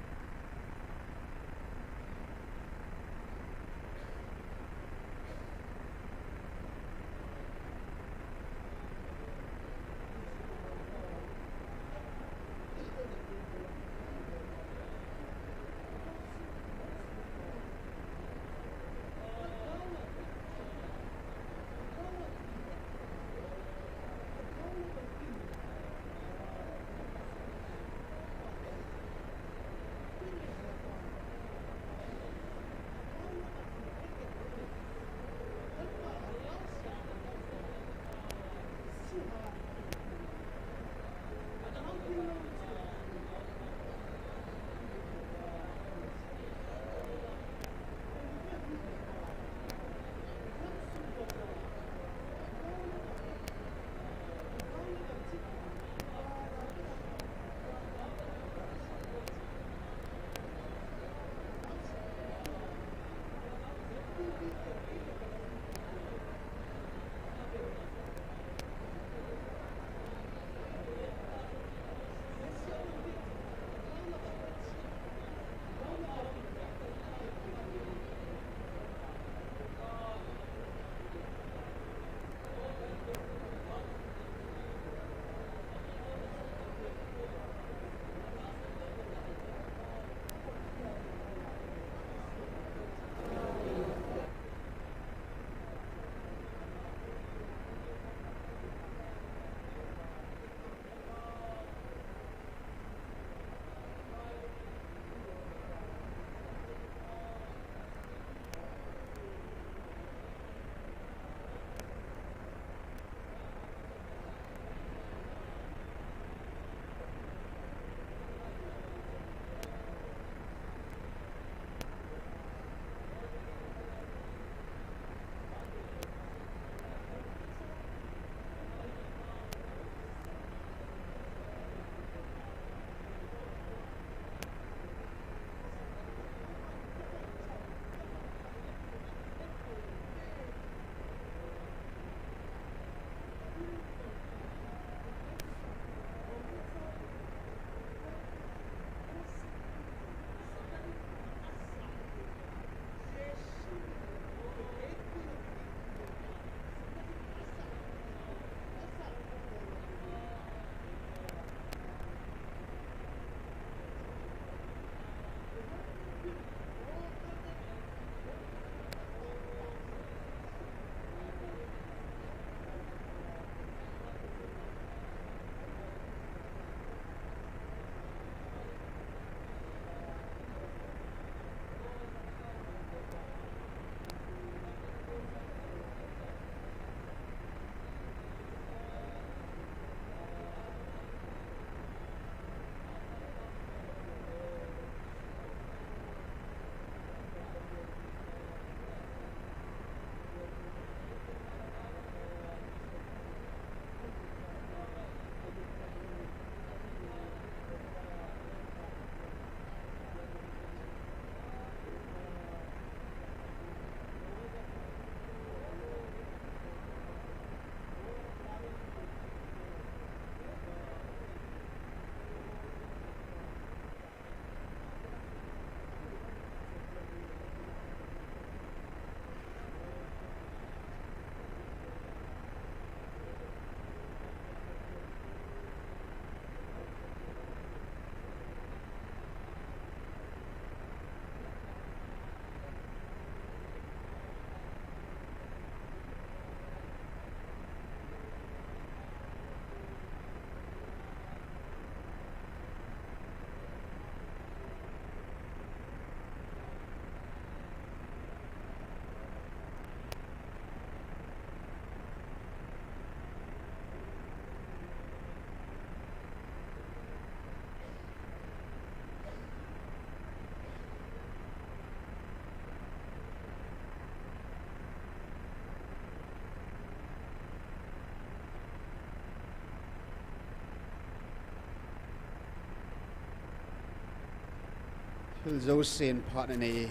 Thil jousen phat nanei,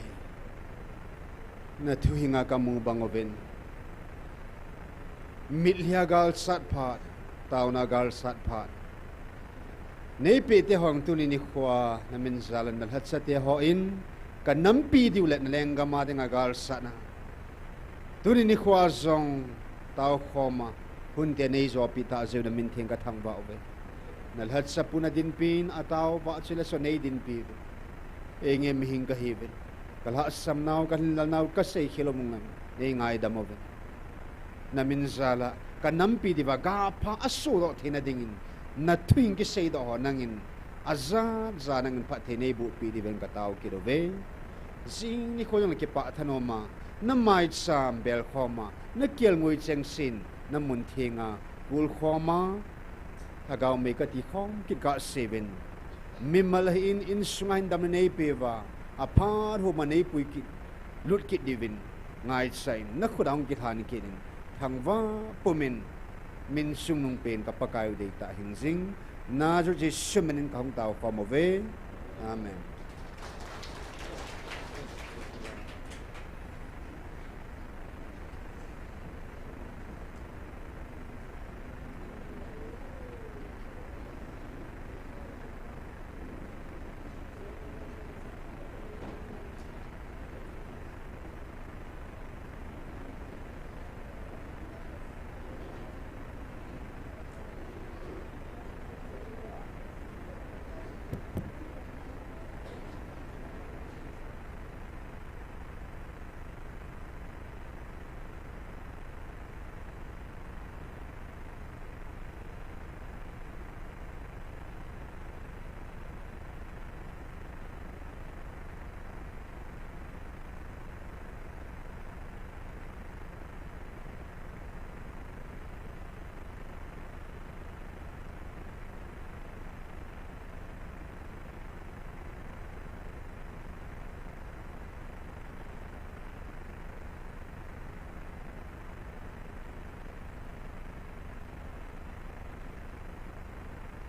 nathu henga kamu bang uvin, mitlhia galsat phat, taona galsat phat neipeh teho, tuni nikhoa namin jal a nalhatsah teho in kanampi diu le nalenggam a dinga galsatna, tuni nikhoa jong taokhoma hunte neijopi tah jeh u namin theng kathangvah uve. Nalhatsah pun nadinpin, ataovah chule so neidinpi uve. Einge mihing kahiuvin, kalhahsam nau, kalhinlel nau kaseikhel u mong neingaidam uve. Namin jal a kanampi diuva gapha asodoh theina dingin nathu hing kiseidoh ho nangin ajat ja nangin phatthei neibohpeh diuvin katao kit uve. Jing nikho jongle kipah thanoma namaicham belkhoma, nakelngoi chengsen namun thenga kulkhoma, lhagao mei kati khom kit kahseuvin, mimal ahin insunga hin damna neipeuva, aphat homa neipui kit, lut kit diuvin ngaichain, nakhut a hung kilhan kit in, thangvah pumin, min chungnungpen ka Pakai u deitah hingjing, Nazareth Jesu minin kahung taokhom uve. Amen.